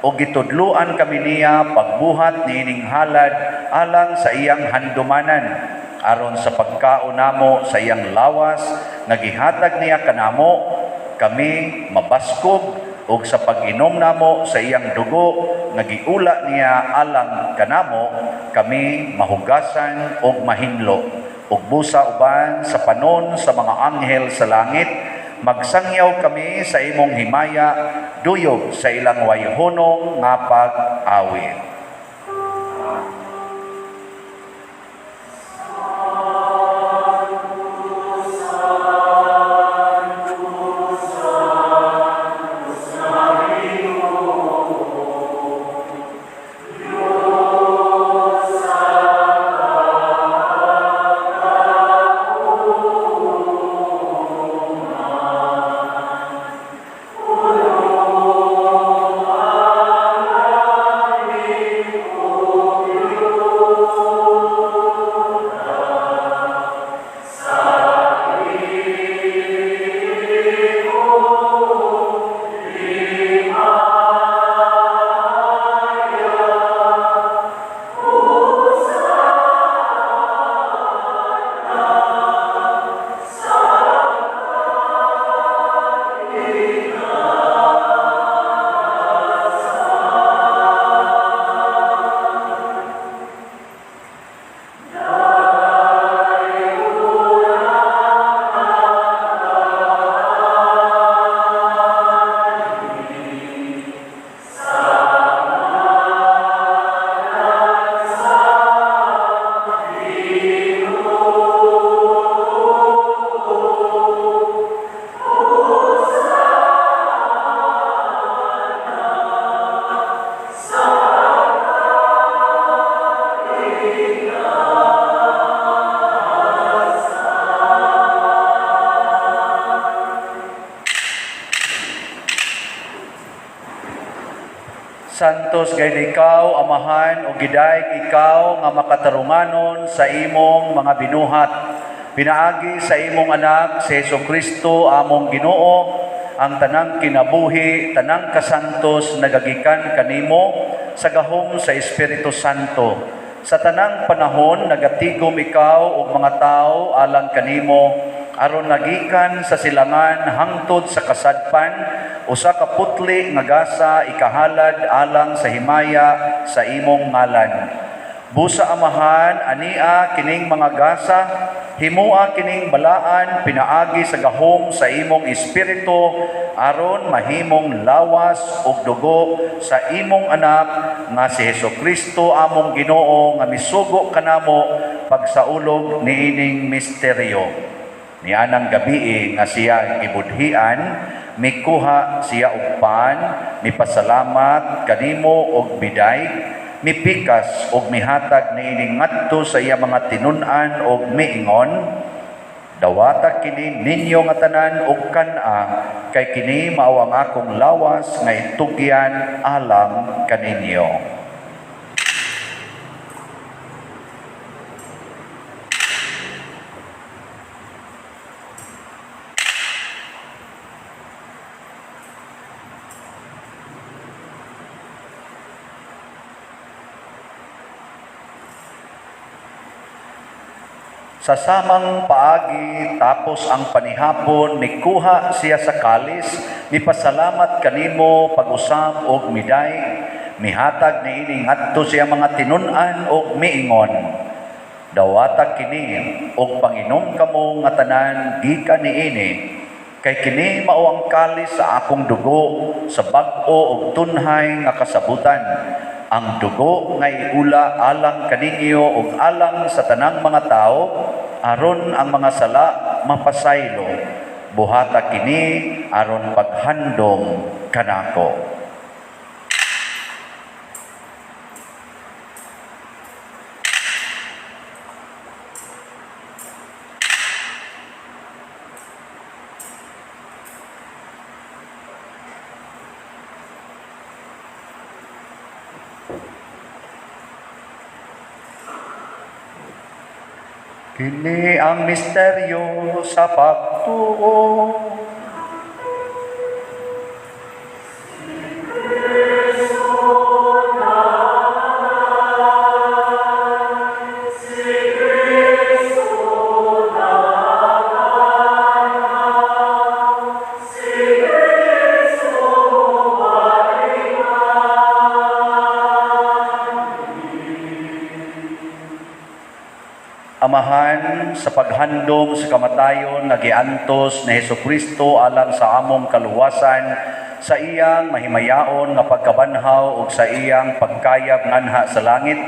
ug gitudluan kami niya pagbuhat niining halad alang sa iyang handumanan. Aron sa pagkaon namo sa iyang lawas nga gihatag niya kanamo, kami mabaskog, ug sa pag-inom namo sa iyang dugo nga giula niya alang kanamo, kami mahugasan ug mahinlo. Ug busa uban sa panon sa mga anghel sa langit, magsangyaw kami sa imong himaya, duyog sa ilang wayhonong nga pag-awit. Santos gayud ikaw, Amahan, ug gidayeg ikaw nga makatarunganon sa imong mga binuhat. Pinaagi sa imong anak, si Hesukristo, among Ginoo, ang tanang kinabuhi, tanang kasantos nagagikan kanimo sa gahom sa Espiritu Santo. Sa tanang panahon nagatigom ikaw og mga tawo alang kanimo, aron nagikan sa silangan hangtod sa kasadpan, usa ka putli nga gasa ikahalad alang sa himaya sa imong ngalan. Busa Amahan, ania kining mga gasa, himua kining balaan pinaagi sa gahom sa imong espiritu, aron mahimong lawas ug dugo sa imong anak nga si Hesukristo among Ginoo nga misugo kanamo pagsaulog niining misteryo. Nianang gabii nga siya gibudhian, mikuha siya og pan, mipasalamat kanimo og biday, mipikas og mihatag niini ngadto sa iya mga tinun-an og miingon, dawata kini ninyo nga tanan og kan-a, kay kini mao ang akong lawas nga itugyan alang kaninyo. Sa samang paagi, tapos ang panihapon, mikuha siya sa kalis, mipasalamat kanimo pag-usab og miday, mihatag niini ngadto siya mga tinun-an og miingon. Dawata kini og panginom kamo nga tanan gikan niini, kay kini mao ang kalis sa akong dugo sa bag-o og tunhay nga kasabutan. Ang dugo nga iula alang kaninyo ug alang sa tanang mga tawo, aron ang mga sala mapasaylo. Buhata kini aron paghandom kanako. Kini ang misteryo sa pagtuo. Si Cristo Amahan, sa paghandom sa kamatayon nga giantos ni Hesukristo alang sa among kaluwasan, sa iyang mahimayaon nga pagkabanhaw ug sa iyang pagkayab nganha sa langit,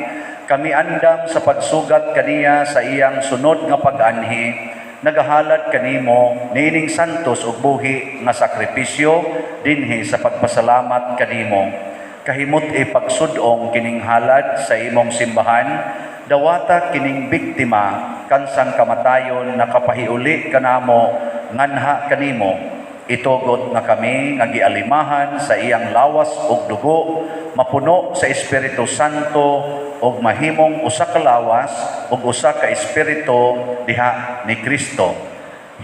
kami andam sa pagsugat kaniya sa iyang sunod nga pag-anhi, nagahalad kanimo niining santos ug buhi nga sakripisyo dinhi sa pagpasalamat kanimo. Kahimut-i pagsud-ong kining halad sa imong simbahan, dawata kining biktima kansang kamatayon nakapahiuli kanamo nganha kanimo. Itugot nga kami nga gialimahan sa iyang lawas ug dugo, mapuno sa Espiritu Santo ug mahimong usa ka lawas ug usa ka espiritu diha ni Kristo.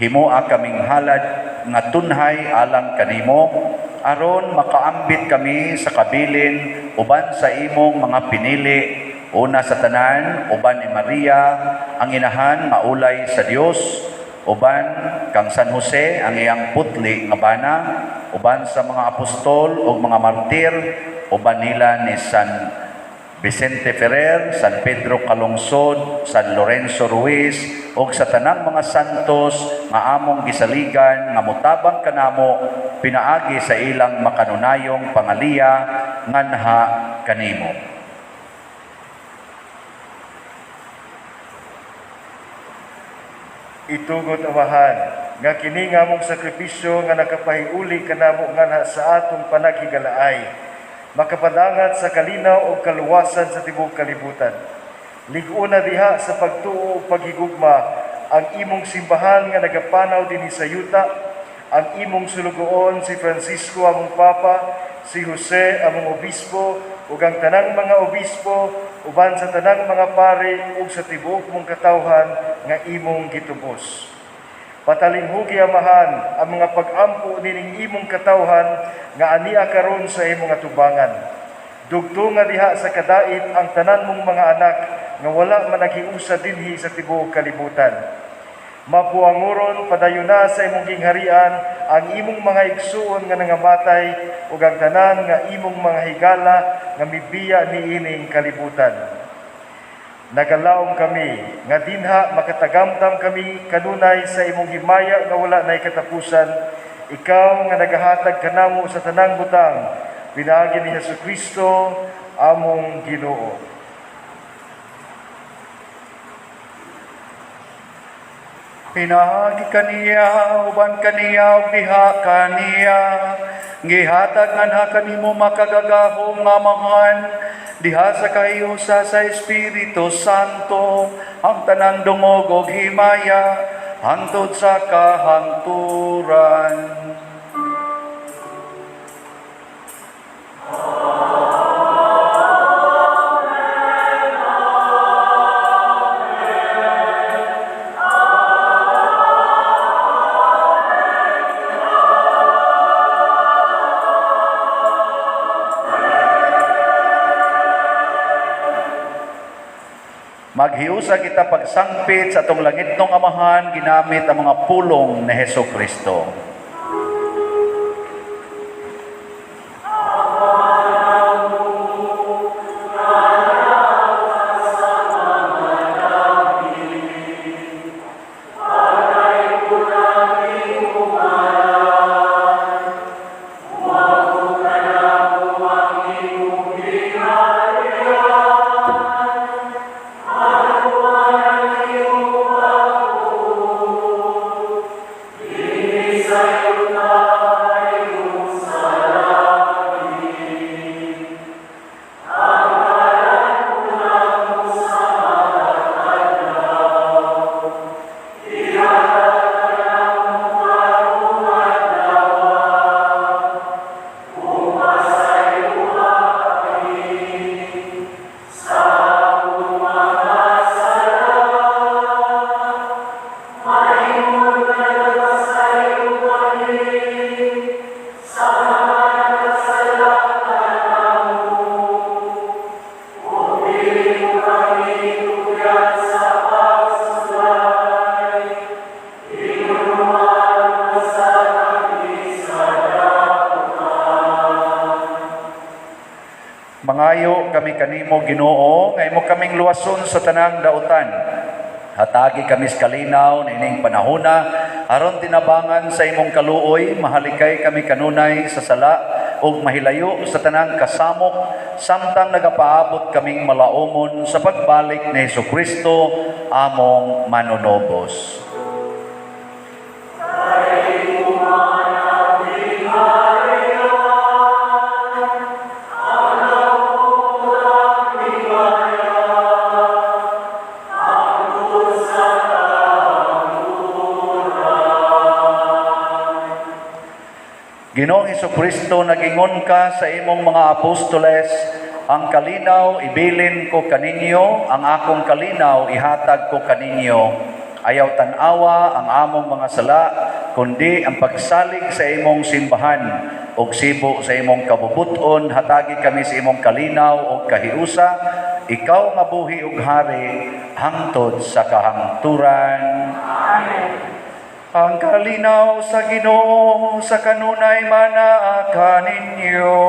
Himoa kaming halad nga tunhay alang kanimo, aron makaambit kami sa kabilin uban sa imong mga pinili, una sa tanan uban ni Maria ang inahan nga ulay sa Dios, uban kang San Jose ang iyang putli nga bana, uban sa mga apostol ug mga martir, uban nila ni San Vicente Ferrer, San Pedro Calungsod, San Lorenzo Ruiz, ug sa tanang mga santos nga among gisaligan nga motabang kanamo pinaagi sa ilang makanunayong pangaliya nganha kanimo. Itugot, Amahan, nga kini nga among sakripisyo nga nakapahiuli kanamo nganha sa atong panaghigalaay, makapadangat sa kalinaw ug kaluwasan sa tibuok kalibutan. Lig-una diha sa pagtuo ug paghigugma ang imong simbahan nga nagapanaw dinhi sa yuta, ang imong sulugoon si Francisco among Papa, si Jose among obispo, ug ang tanang mga obispo, uban sa tanang mga pare ug sa tibuok mong katawhan nga imong gitubos. Patalinghugi, Amahan, ang mga pag-ampo nining imong katawhan nga ania karon sa imong atubangan. Dugtunga diha sa kadait ang tanan mong mga anak nga wala man naghiusa dinhi sa tibuok kalibutan. Mapuanguron padayon na sa imong gingharian ang imong mga igsuon nga nangamatay ug ang tanan nga imong mga higala nga mibiya niining kalibutan. Nagalaom kami nga dinha makatagamtam kami kanunay sa imong himaya nga wala nay katapusan, ikaw nga nagahatag kanamo sa tanang butang, pinaagi ni Hesukristo among Ginoo. Pinaagi kaniya, uban kaniya, ug diha kaniya, gihatag nganha kanimo makagagahom nga Amahan, diha sa kahiusa sa Espiritu Santo, ang tanang dungog ug himaya, hangtod sa kahangturan. Maghiusa kita pagsangpit sa atong langitnong Amahan ginamit ang mga pulong ni Hesukristo. Mangayo kami kanimo, Ginoo, nga imo kaming luwason sa tanang dautan. Hatagi kami sa kalinaw niining panahona aron tinabangan sa imong kaluoy, mahalikay kami kanunay sa sala ug mahilayo sa tanang kasamok samtang nagapaabot kaming malaumon sa pagbalik ni Hesukristo among manunobos. Ginoong Hesukristo, nagingon ka sa imong mga apostoles, ang kalinaw ibilin ko kaninyo, ang akong kalinaw ihatag ko kaninyo. Ayaw tan-awa ang among mga sala, kundi ang pagsalig sa imong simbahan ug sibo sa imong kabubuton, hatagi kami sa imong kalinaw ug kahiusa. Ikaw nga buhi ug hari hangtod sa kahangturan. Amen. Ang kalinaw sa Ginoo sa kanunay manaa kaninyo.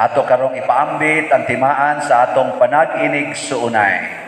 Ato karong ipaambit ang timaan sa atong panag-inig suunay.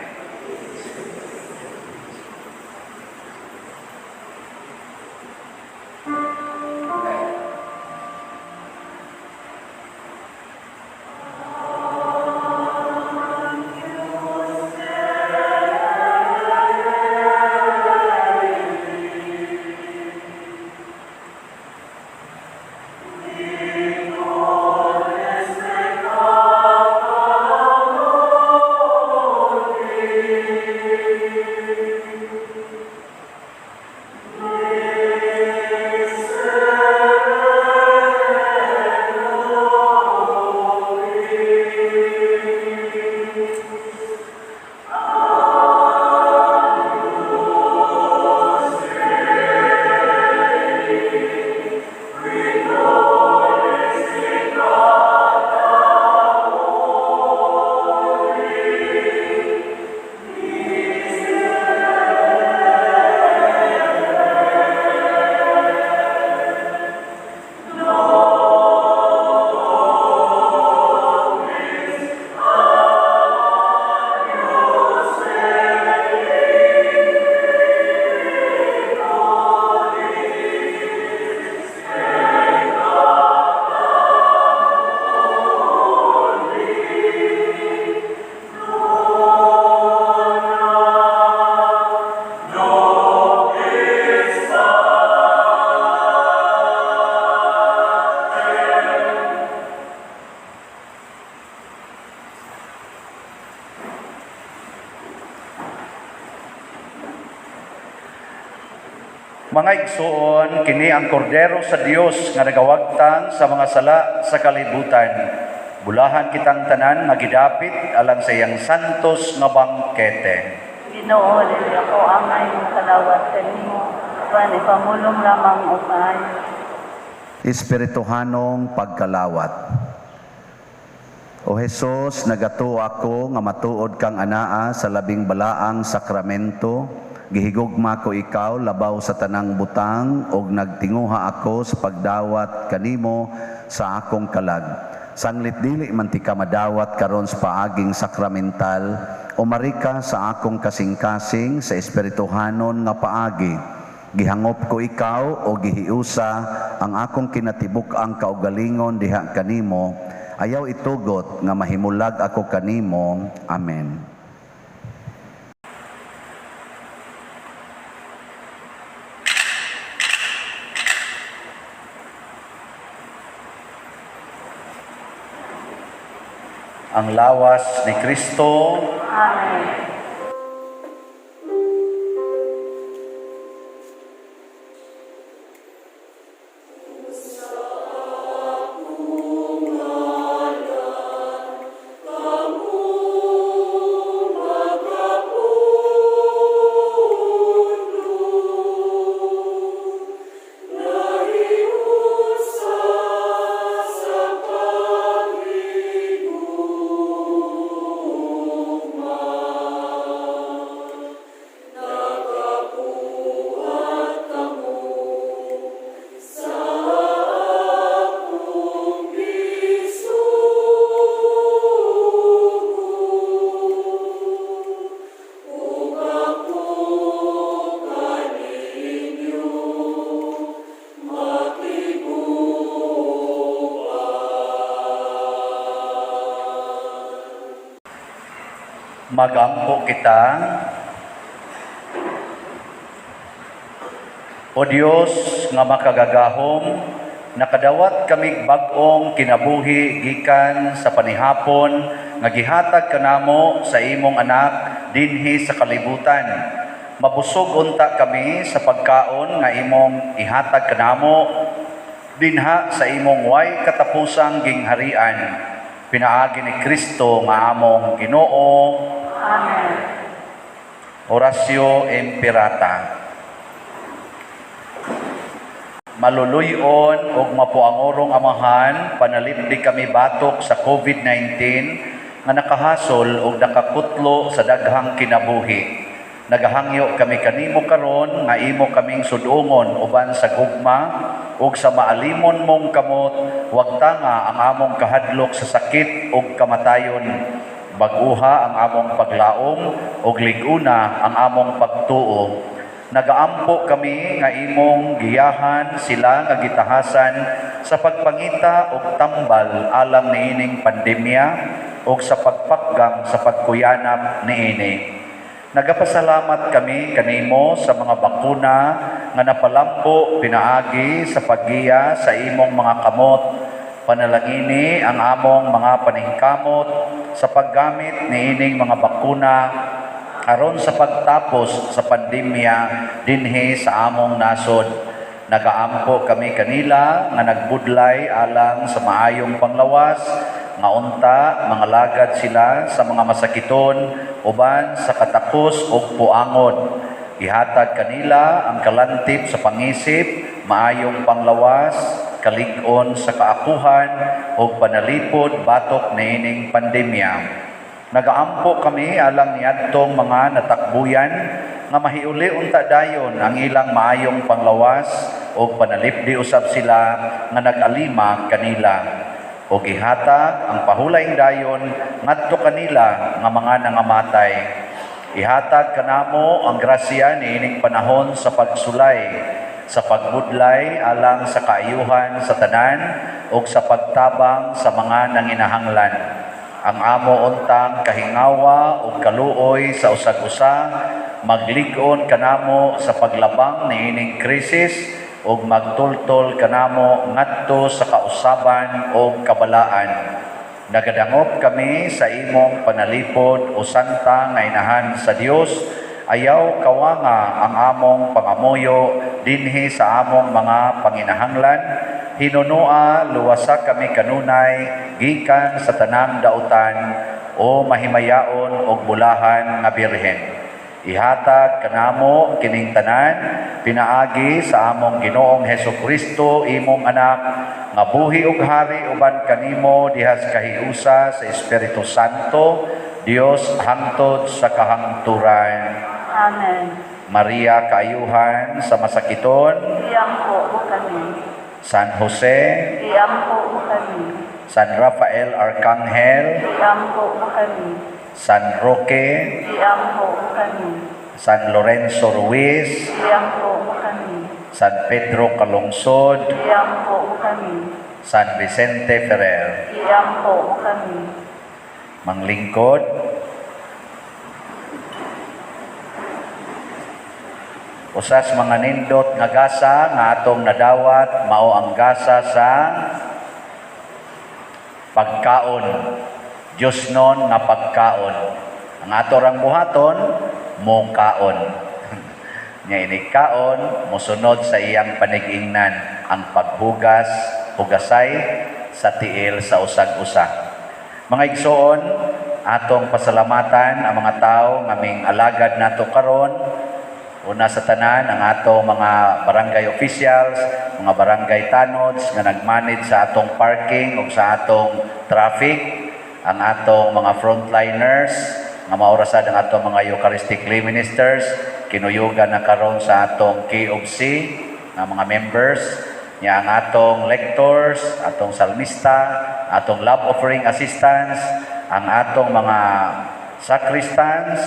Mga igsoon, kini ang kordero sa Dios nga nagawagtang sa mga sala sa kalibutan. Bulahan kitang tanan nga gidapit alang sa iyang santos nga bangkete. Ginoo, dili ako angay makalawat kanimo, apan ipamulong lamang og maayo. Espirituhanong pagkalawat. O Hesus, nagatuo ako nga matuod kang anaa sa labing balaang sakramento. Gihigugma ko ikaw labaw sa tanang butang og nagtinguha ako sa pagdawat kanimo sa akong kalag. Sanglit dili man ti ka madawat karon sa paaging sakramental, umari ka sa akong kasing-kasing sa espirituhanon nga paagi. Gihangop ko ikaw o gihiusa ang akong kinatibuk-ang kaugalingon diha kanimo. Ayaw itugot nga mahimulag ako kanimo. Amen. Ang lawas ni Kristo. Amen. Magampo kita. O Dios nga makagagahom, nakadawat kamig bag-ong kinabuhi gikan sa panihapon nga gihatag kanamo sa imong anak dinhi sa kalibutan. Mabusog unta kami sa pagkaon nga imong ihatag kanamo dinha sa imong way katapusang gingharian. Pinaagi ni Kristo nga among Ginoo. Amen. Oratio Imperata. Maluluyon ug mapuangorong Amahan, panalipdi kami batok sa COVID-19 nga nakahasol ug nakakutlo sa daghang kinabuhi. Nagahangyo kami kanimo karon nga imo kaming sudungon uban sa gugma ug sa maalimon mong kamot, wagtanga ang among kahadlok sa sakit ug kamatayon. Bag-uha ang among paglaom ug lig-una ang among pagtuo. Nagaampo kami nga imong giyahan sila nga gitahasan sa pagpangita og tambal alang niining pandemya ug sa pagpakgang sa pagkuyanap niini. Nagapasalamat kami kanimo sa mga bakuna nga napalambo pinaagi sa paggiya sa imong mga kamot. Panalangini ang among mga paningkamot sa paggamit niining mga bakuna aron sa pagtapos sa pandemya dinhi sa among nasod. Nagaampo kami kanila nga nagbudlay alang sa maayong panglawas, nga unta mangalagad sila sa mga masakiton uban sa katakos ug puangod. Ihatag kanila ang kalantip sa pangisip, maayong panglawas, kalig-on sa kaakuhan ug panalipod batok niining pandemya. Nagaampo kami alang niadtong mga natakbuyan nga mahiuli unta dayon ang ilang maayong panglawas ug panalipdi usab sila nga nag-alima kanila. Ug ihatag ang pahulaing dayon ngadto kanila nga mga nangamatay. Ihatag kanamo ang grasya niining panahon sa pagsulay, sa pagbudlay alang sa kaayuhan sa tanan ug sa pagtabang sa mga nanginahanglan. Ang amo untang kahingawa ug kaluoy sa usag-usa maglig-on kanamo sa paglabang niining krisis ug magtultol kanamo ngadto sa kausaban ug kabalaan. Nagadangop kami sa imong panalipod o santa nga inahan sa Dios. Ayaw kawanga ang among pangamuyo dinhi sa among mga panginahanglan. Hinunoa luwasa kami kanunay gikan sa tanang dautan o mahimayaon og bulahan nga birhen. Ihatag kanamo kining tanan pinaagi sa among Ginoong Hesukristo, imong anak, nga buhi ug hari uban kanimo diha sa kahiusa sa Espiritu Santo, Dios hangtod sa kahangturan. Amen. Maria, kaayuhan sa masakiton. Iampo mo kami. San Jose. Iampo mo kami. San Rafael Arcangel. Iampo mo kami. San Roque. Iampo mo kami. San Lorenzo Ruiz. Iampo mo kami. San Pedro Calungsod. Iampo mo kami. San Vicente Ferrer. Iampo mo kami. Manglingkod. Usas mga nindot nga gasa nga atong nadawat mao ang gasa sa pagkaon. Diyos nun nga pagkaon. Ang ato rang buhaton, mokaon. Nya inig kaon, mosunod sa iyang panigingnan ang paghugas, hugasay sa tiil sa usag-usa. Mga igsoon, atong pasalamatan ang mga tao nga ming alagad nato karon. Una sa tanan ang atong mga barangay officials, mga barangay tanods nga nagmanage sa atong parking ug sa atong traffic, ang atong mga frontliners nga maorasad ang atong mga Eucharistic lay ministers, kinuyugan na karon sa atong K of C nga mga members, nya ang atong lectors, atong salmista, atong love offering assistants, ang atong mga sacristans,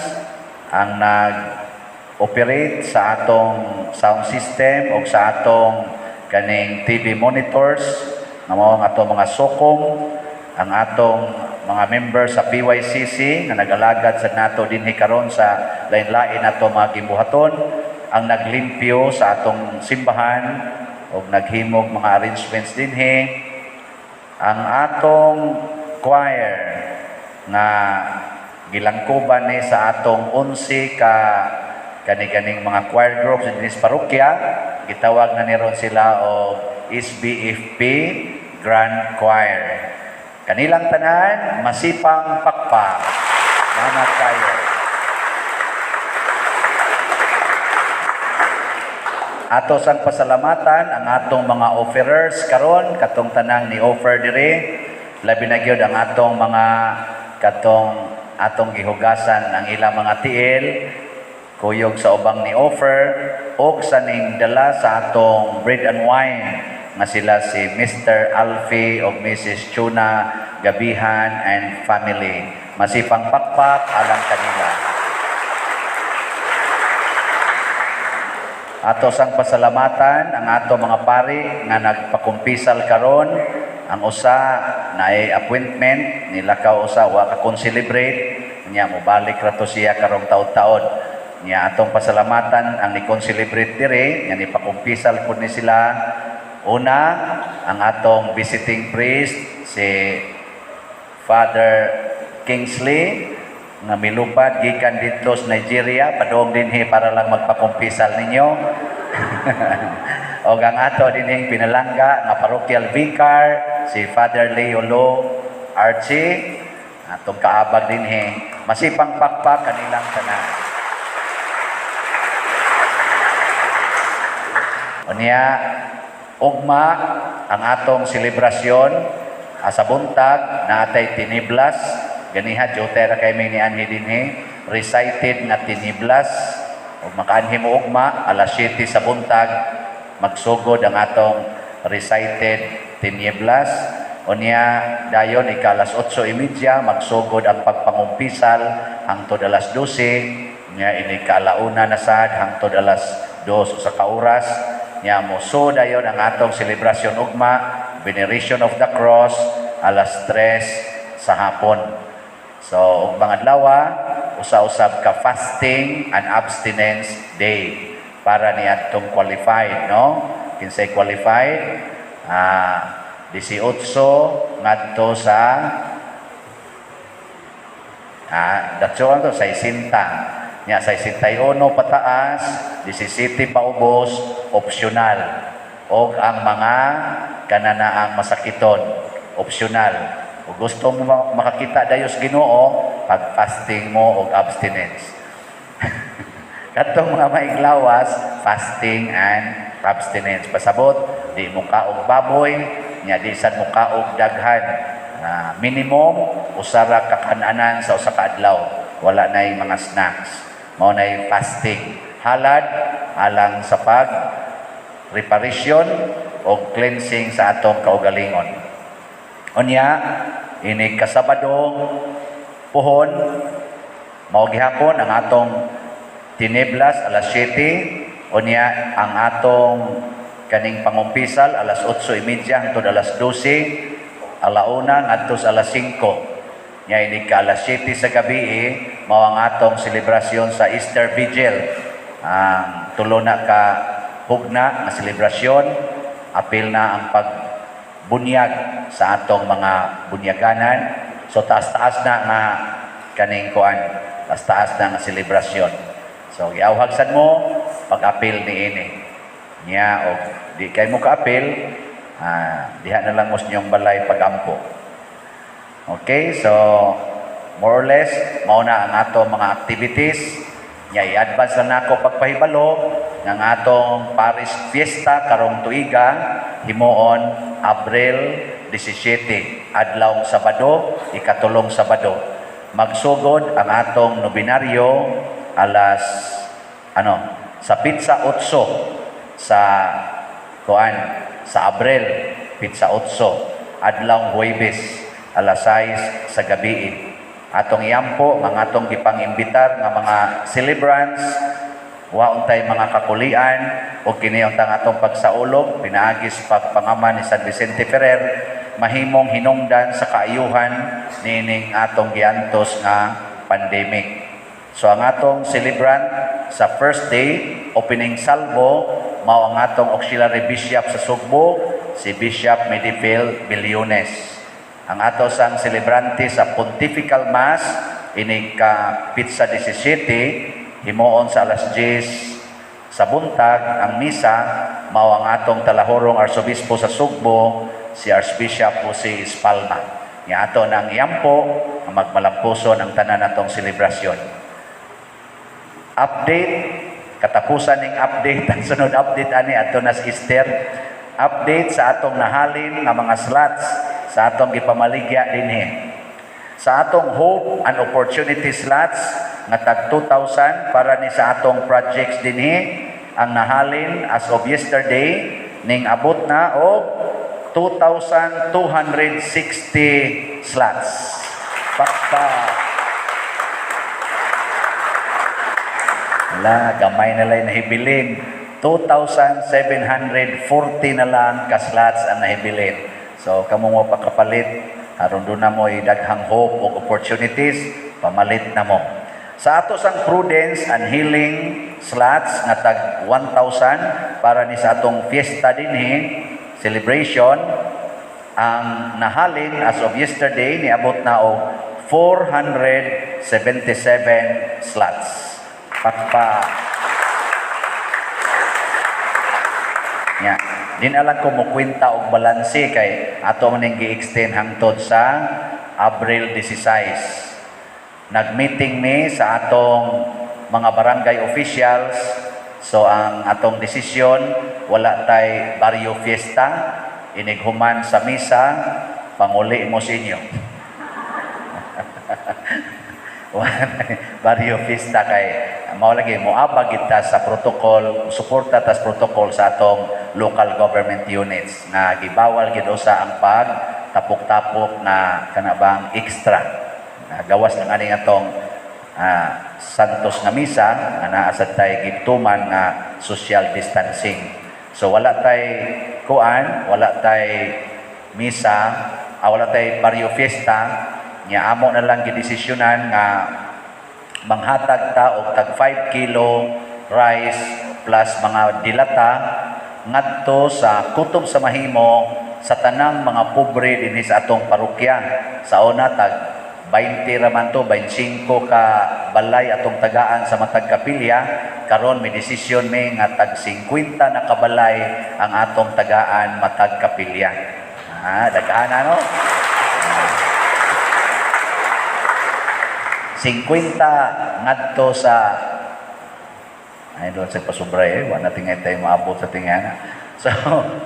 ang nag-operate sa atong sound system o sa atong kaning TV monitors, nga mao ang atong mga sokom, ang atong mga member sa PYCC nga nag-alagad sa nato dinhi karon sa lain-lain nato mga gibuhaton, ang naglimpyo sa atong simbahan og naghimog mga arrangements dinhi, ang atong choir nga gilangkoban ni sa atong 11 ka kani-kaning mga choir groups dinhi sa parokya, gitawag na ni ron sila og SBFP Grand Choir. Kanilang tanan, masipang pakpak. Salamat kayo. Ato sang pasalamatan ang atong mga offerers karon, katong tanang ni offer diri, labi na gyud ang atong mga katong atong gihugasan ang ilang mga tiil, kuyog sa ubang ni offer, og sa ning dala sa atong bread and wine nga sila si Mr. Alfie og Mrs. Chuna Gabihan and family. Masipang pakpak alang kanila. Ato sang pasalamatan ang ato mga pari nga nagpakumpisal karon. Ang usa naay appointment nilakaw usa wa ka celebrate nya mobalik ra to siya karong taud-taod. Nya atong pasalamatan ang ni-concelebrate diri nya nipakumpisal pud ni sila. Una, ang atong visiting priest si Father Kingsley nga milupad gikan didto sa Nigeria padung dinhi para lang magpakumpisal ninyo. Og ang ato dinhing pinalangga nga parochial vicar si Father Leo Lo Archie, atong kaabag dinhi, masipang pakpak kanilang tanan. Unya ugma ang atong selebrasyon sa buntag naatay tiniblas ganiha jote ra kay mi nianhi dinhi recited nga tiniblas ug makaanhi mo ugma alas 7 sa buntag magsugod ang atong recited tiniblas. Unya dayon ika alas 8:30 magsugod ang pagpangumpisal hangtod alas 12, nya ini kaalauna na sad hangtod alas 2 usa ka oras. Nya moso dayon ang atong selebrasyon ugma, veneration of the cross alas 3 sa hapon. So ug mga adlaw usa-usab ka fasting and abstinence day para niadtong qualified, no? Kinsay qualified? 18 ngadto sa datso to 60. Nya 61 pataas, 17 paubos, optional. Og ang mga kananaang masakiton, optional. O gusto mo makakita dayos Ginoo, pag-fasting mo og abstinence. Katong mga maiglawas, fasting and abstinence. Pasabot, di mo kaog baboy, nya di sad mo kaog daghan. Minimum usa ra ka kananan sa usa ka adlaw. Wala nay mga snacks. Mao nay fasting. Halad alang sa pag reparation o cleansing sa atong kaugalingon. Unya ini kasabado puhon mao gihapon ang atong tineblas alas 7. Unya ang atong kaning pangumpisal alas 8:30 hangtod alas 12, alauna ngadto sa alas 5. Nya ini ka alas 7 sa gabi mao ang atong selebrasyon sa Easter Vigil. Ang tulo na ka hugna nga selebrasyon, apil na ang pagbunyag sa atong mga bunyaganan. So taas-taas na nga kaning kuan, taas-taas na nga selebrasyon. So giawhag sad mo pag-apil niini. Nya og di kay mo kaapil, diha na lang mo sa inyong balay pagampo. Okay, so more or less mao na ang ato mga activities. Nya i-advance lang nako pagpahibalo ng atong Parish Fiesta karong tuiga himuon Abril 17, adlawng Sabado, ikatulong Sabado. Magsugod ang atong nobinaryo alas sa pizza 8 sa kuan sa Abril, pizza 8, adlawng Huwebes alas 6 sa gabi. Atong iampo mga atong gipang-imbitar nga mga celebrants, wa untay mga kakulian o kini untang atong pagsaulog pinaagis pagpangaman ni San Vicente Ferrer mahimong hinungdan sa kaayuhan nining atong giantos nga pandemic. So ang atong celebrant sa first day, opening salvo, mao ang atong auxiliary bishop sa Sugbo, si Bishop Medifil Billones. Ang ato sang celebrante sa Pontifical Mass inig ka petsa 17, himuon sa alas 10 sa buntag ang misa, mao ang atong talahorong arsobispo sa Sugbo, si Archbishop Jose Espalma. Nya ato nang iampo ang magmalampuson ang tanan natong selebrasyon. Update, katapusan ning update, ang sunod update ani adto na sa Easter. Update sa atong nahalin nga mga slots sa atong gipamaligya dinhi. Sa atong Hope and Opportunity slots nga tag 2,000 para ni sa atong projects dinhi, ang nahalin as of yesterday ning abot na og 2,260 slots. Pakpa. Wala, gamay na lang nahibilin. 2,740 na lang ka slots ang nahibilin. So, kamo mo pakapalit, aron doon na mo'y daghang hope o opportunities, pamalit na mo. Sa ato sang prudence and healing slots nga tag 1,000 para ni sa atong fiesta dinhi, celebration, ang nahalin as of yesterday niabot na og 477 slots. Pakpa. Nya, din alam ko mo kwenta og balanse kay ato man ning gi-extend hangtod sa Abril 16. Nag-meeting mi sa atong mga barangay officials. So ang atong desisyon, wala tay barrio fiesta, inighuman sa misa, panguli mo sa inyo. Barrio fiesta kay mao lagi moabag kita sa protocol, suporta tas protocol sa atong local government units nga gibawal gid usa ang pag tapok-tapok na kanabang extra. Gawas ng aning atong Santos nga misa nga naa sad tay gituman nga social distancing. So wala tay kuan, wala tay misa, wala tay barrio fiesta. Nya amo na lang gidesisyonan nga manghatag ta og tag 5 kilo rice plus mga dilata ngadto sa kutob sa mahimo sa tanang mga pobre dinhi sa atong parokya. Sa una tag 20 ra man to, 25 ka balay atong tagaan sa matag kapilya. Karon may desisyon mi nga tag 50 na kabalay ang atong tagaan matag kapilya. Daghan ano? 50 ngadto sa ay doon sa pasubray, wala tingay tayo maabot sa tingana. So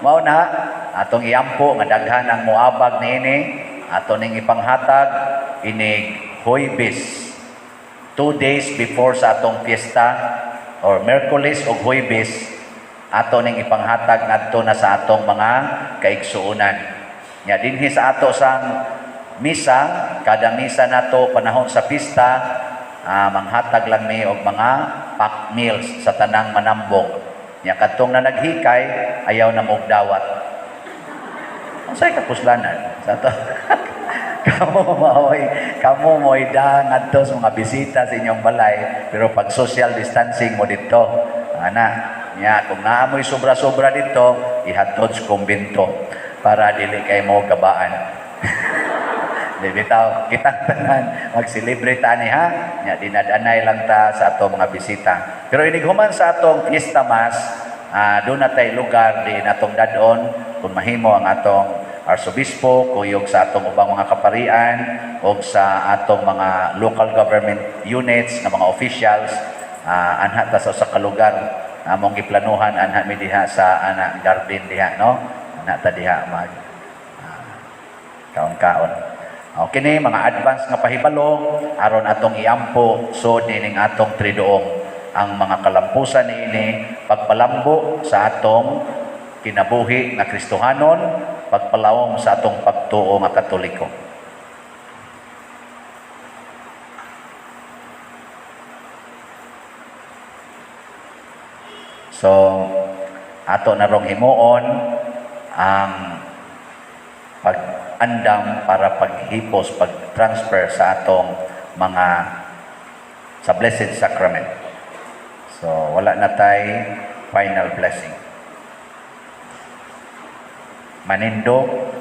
mao na atong iampo nga daghan ang moabag niini, ato ning ipanghatag inig Huwebes, 2 days before sa atong fiesta or Miyerkules og Huwebes, ato ning ipanghatag ngadto na sa atong mga kaigsuonan. Nya dinhi sa ato sang misa, kada misa nato panahon sa pista, manghatag lang mi og mga pack meals sa tanang manambong. Nya kadtong na naghikay, ayaw na moog dawat. Unsay kapuslanan sa ato? Kamo mo'y da ngadto sa mga bisita sa inyong balay, pero pag social distancing mo dito, ana, nya kung naa mo'y sobra-sobra dito, ihatod sa kumbento para dili kay mo gabaan. Di bitaw, kitang tanan mag-celebrate ani ha. Nya dinadanay lang ta sa atong mga bisita. Pero inighuman sa atong fiesta mass, doon na tay lugar di natong dadon kung mahimo ang atong arsobispo, kuyog sa atong ubang mga kaparian og sa atong mga local government units nga mga officials, anha ta sa usa ka lugar among giplanuhan anha mi diha sa ana garden diha, no? Anha ta diha mag kaon-kaon. Okay ni mga advance nga pahibalo aron atong iampo so nining atong Triduum ang mga kalampusan niini, pagpalambo sa atong kinabuhi nga Kristohanon, pagpalawom sa atong pagtuo nga Katoliko. So ato na rong himuon ang pag pag-andam para paghipos, pag-transfer sa atong mga sa Blessed Sacrament. So wala na tay final blessing. Manindog.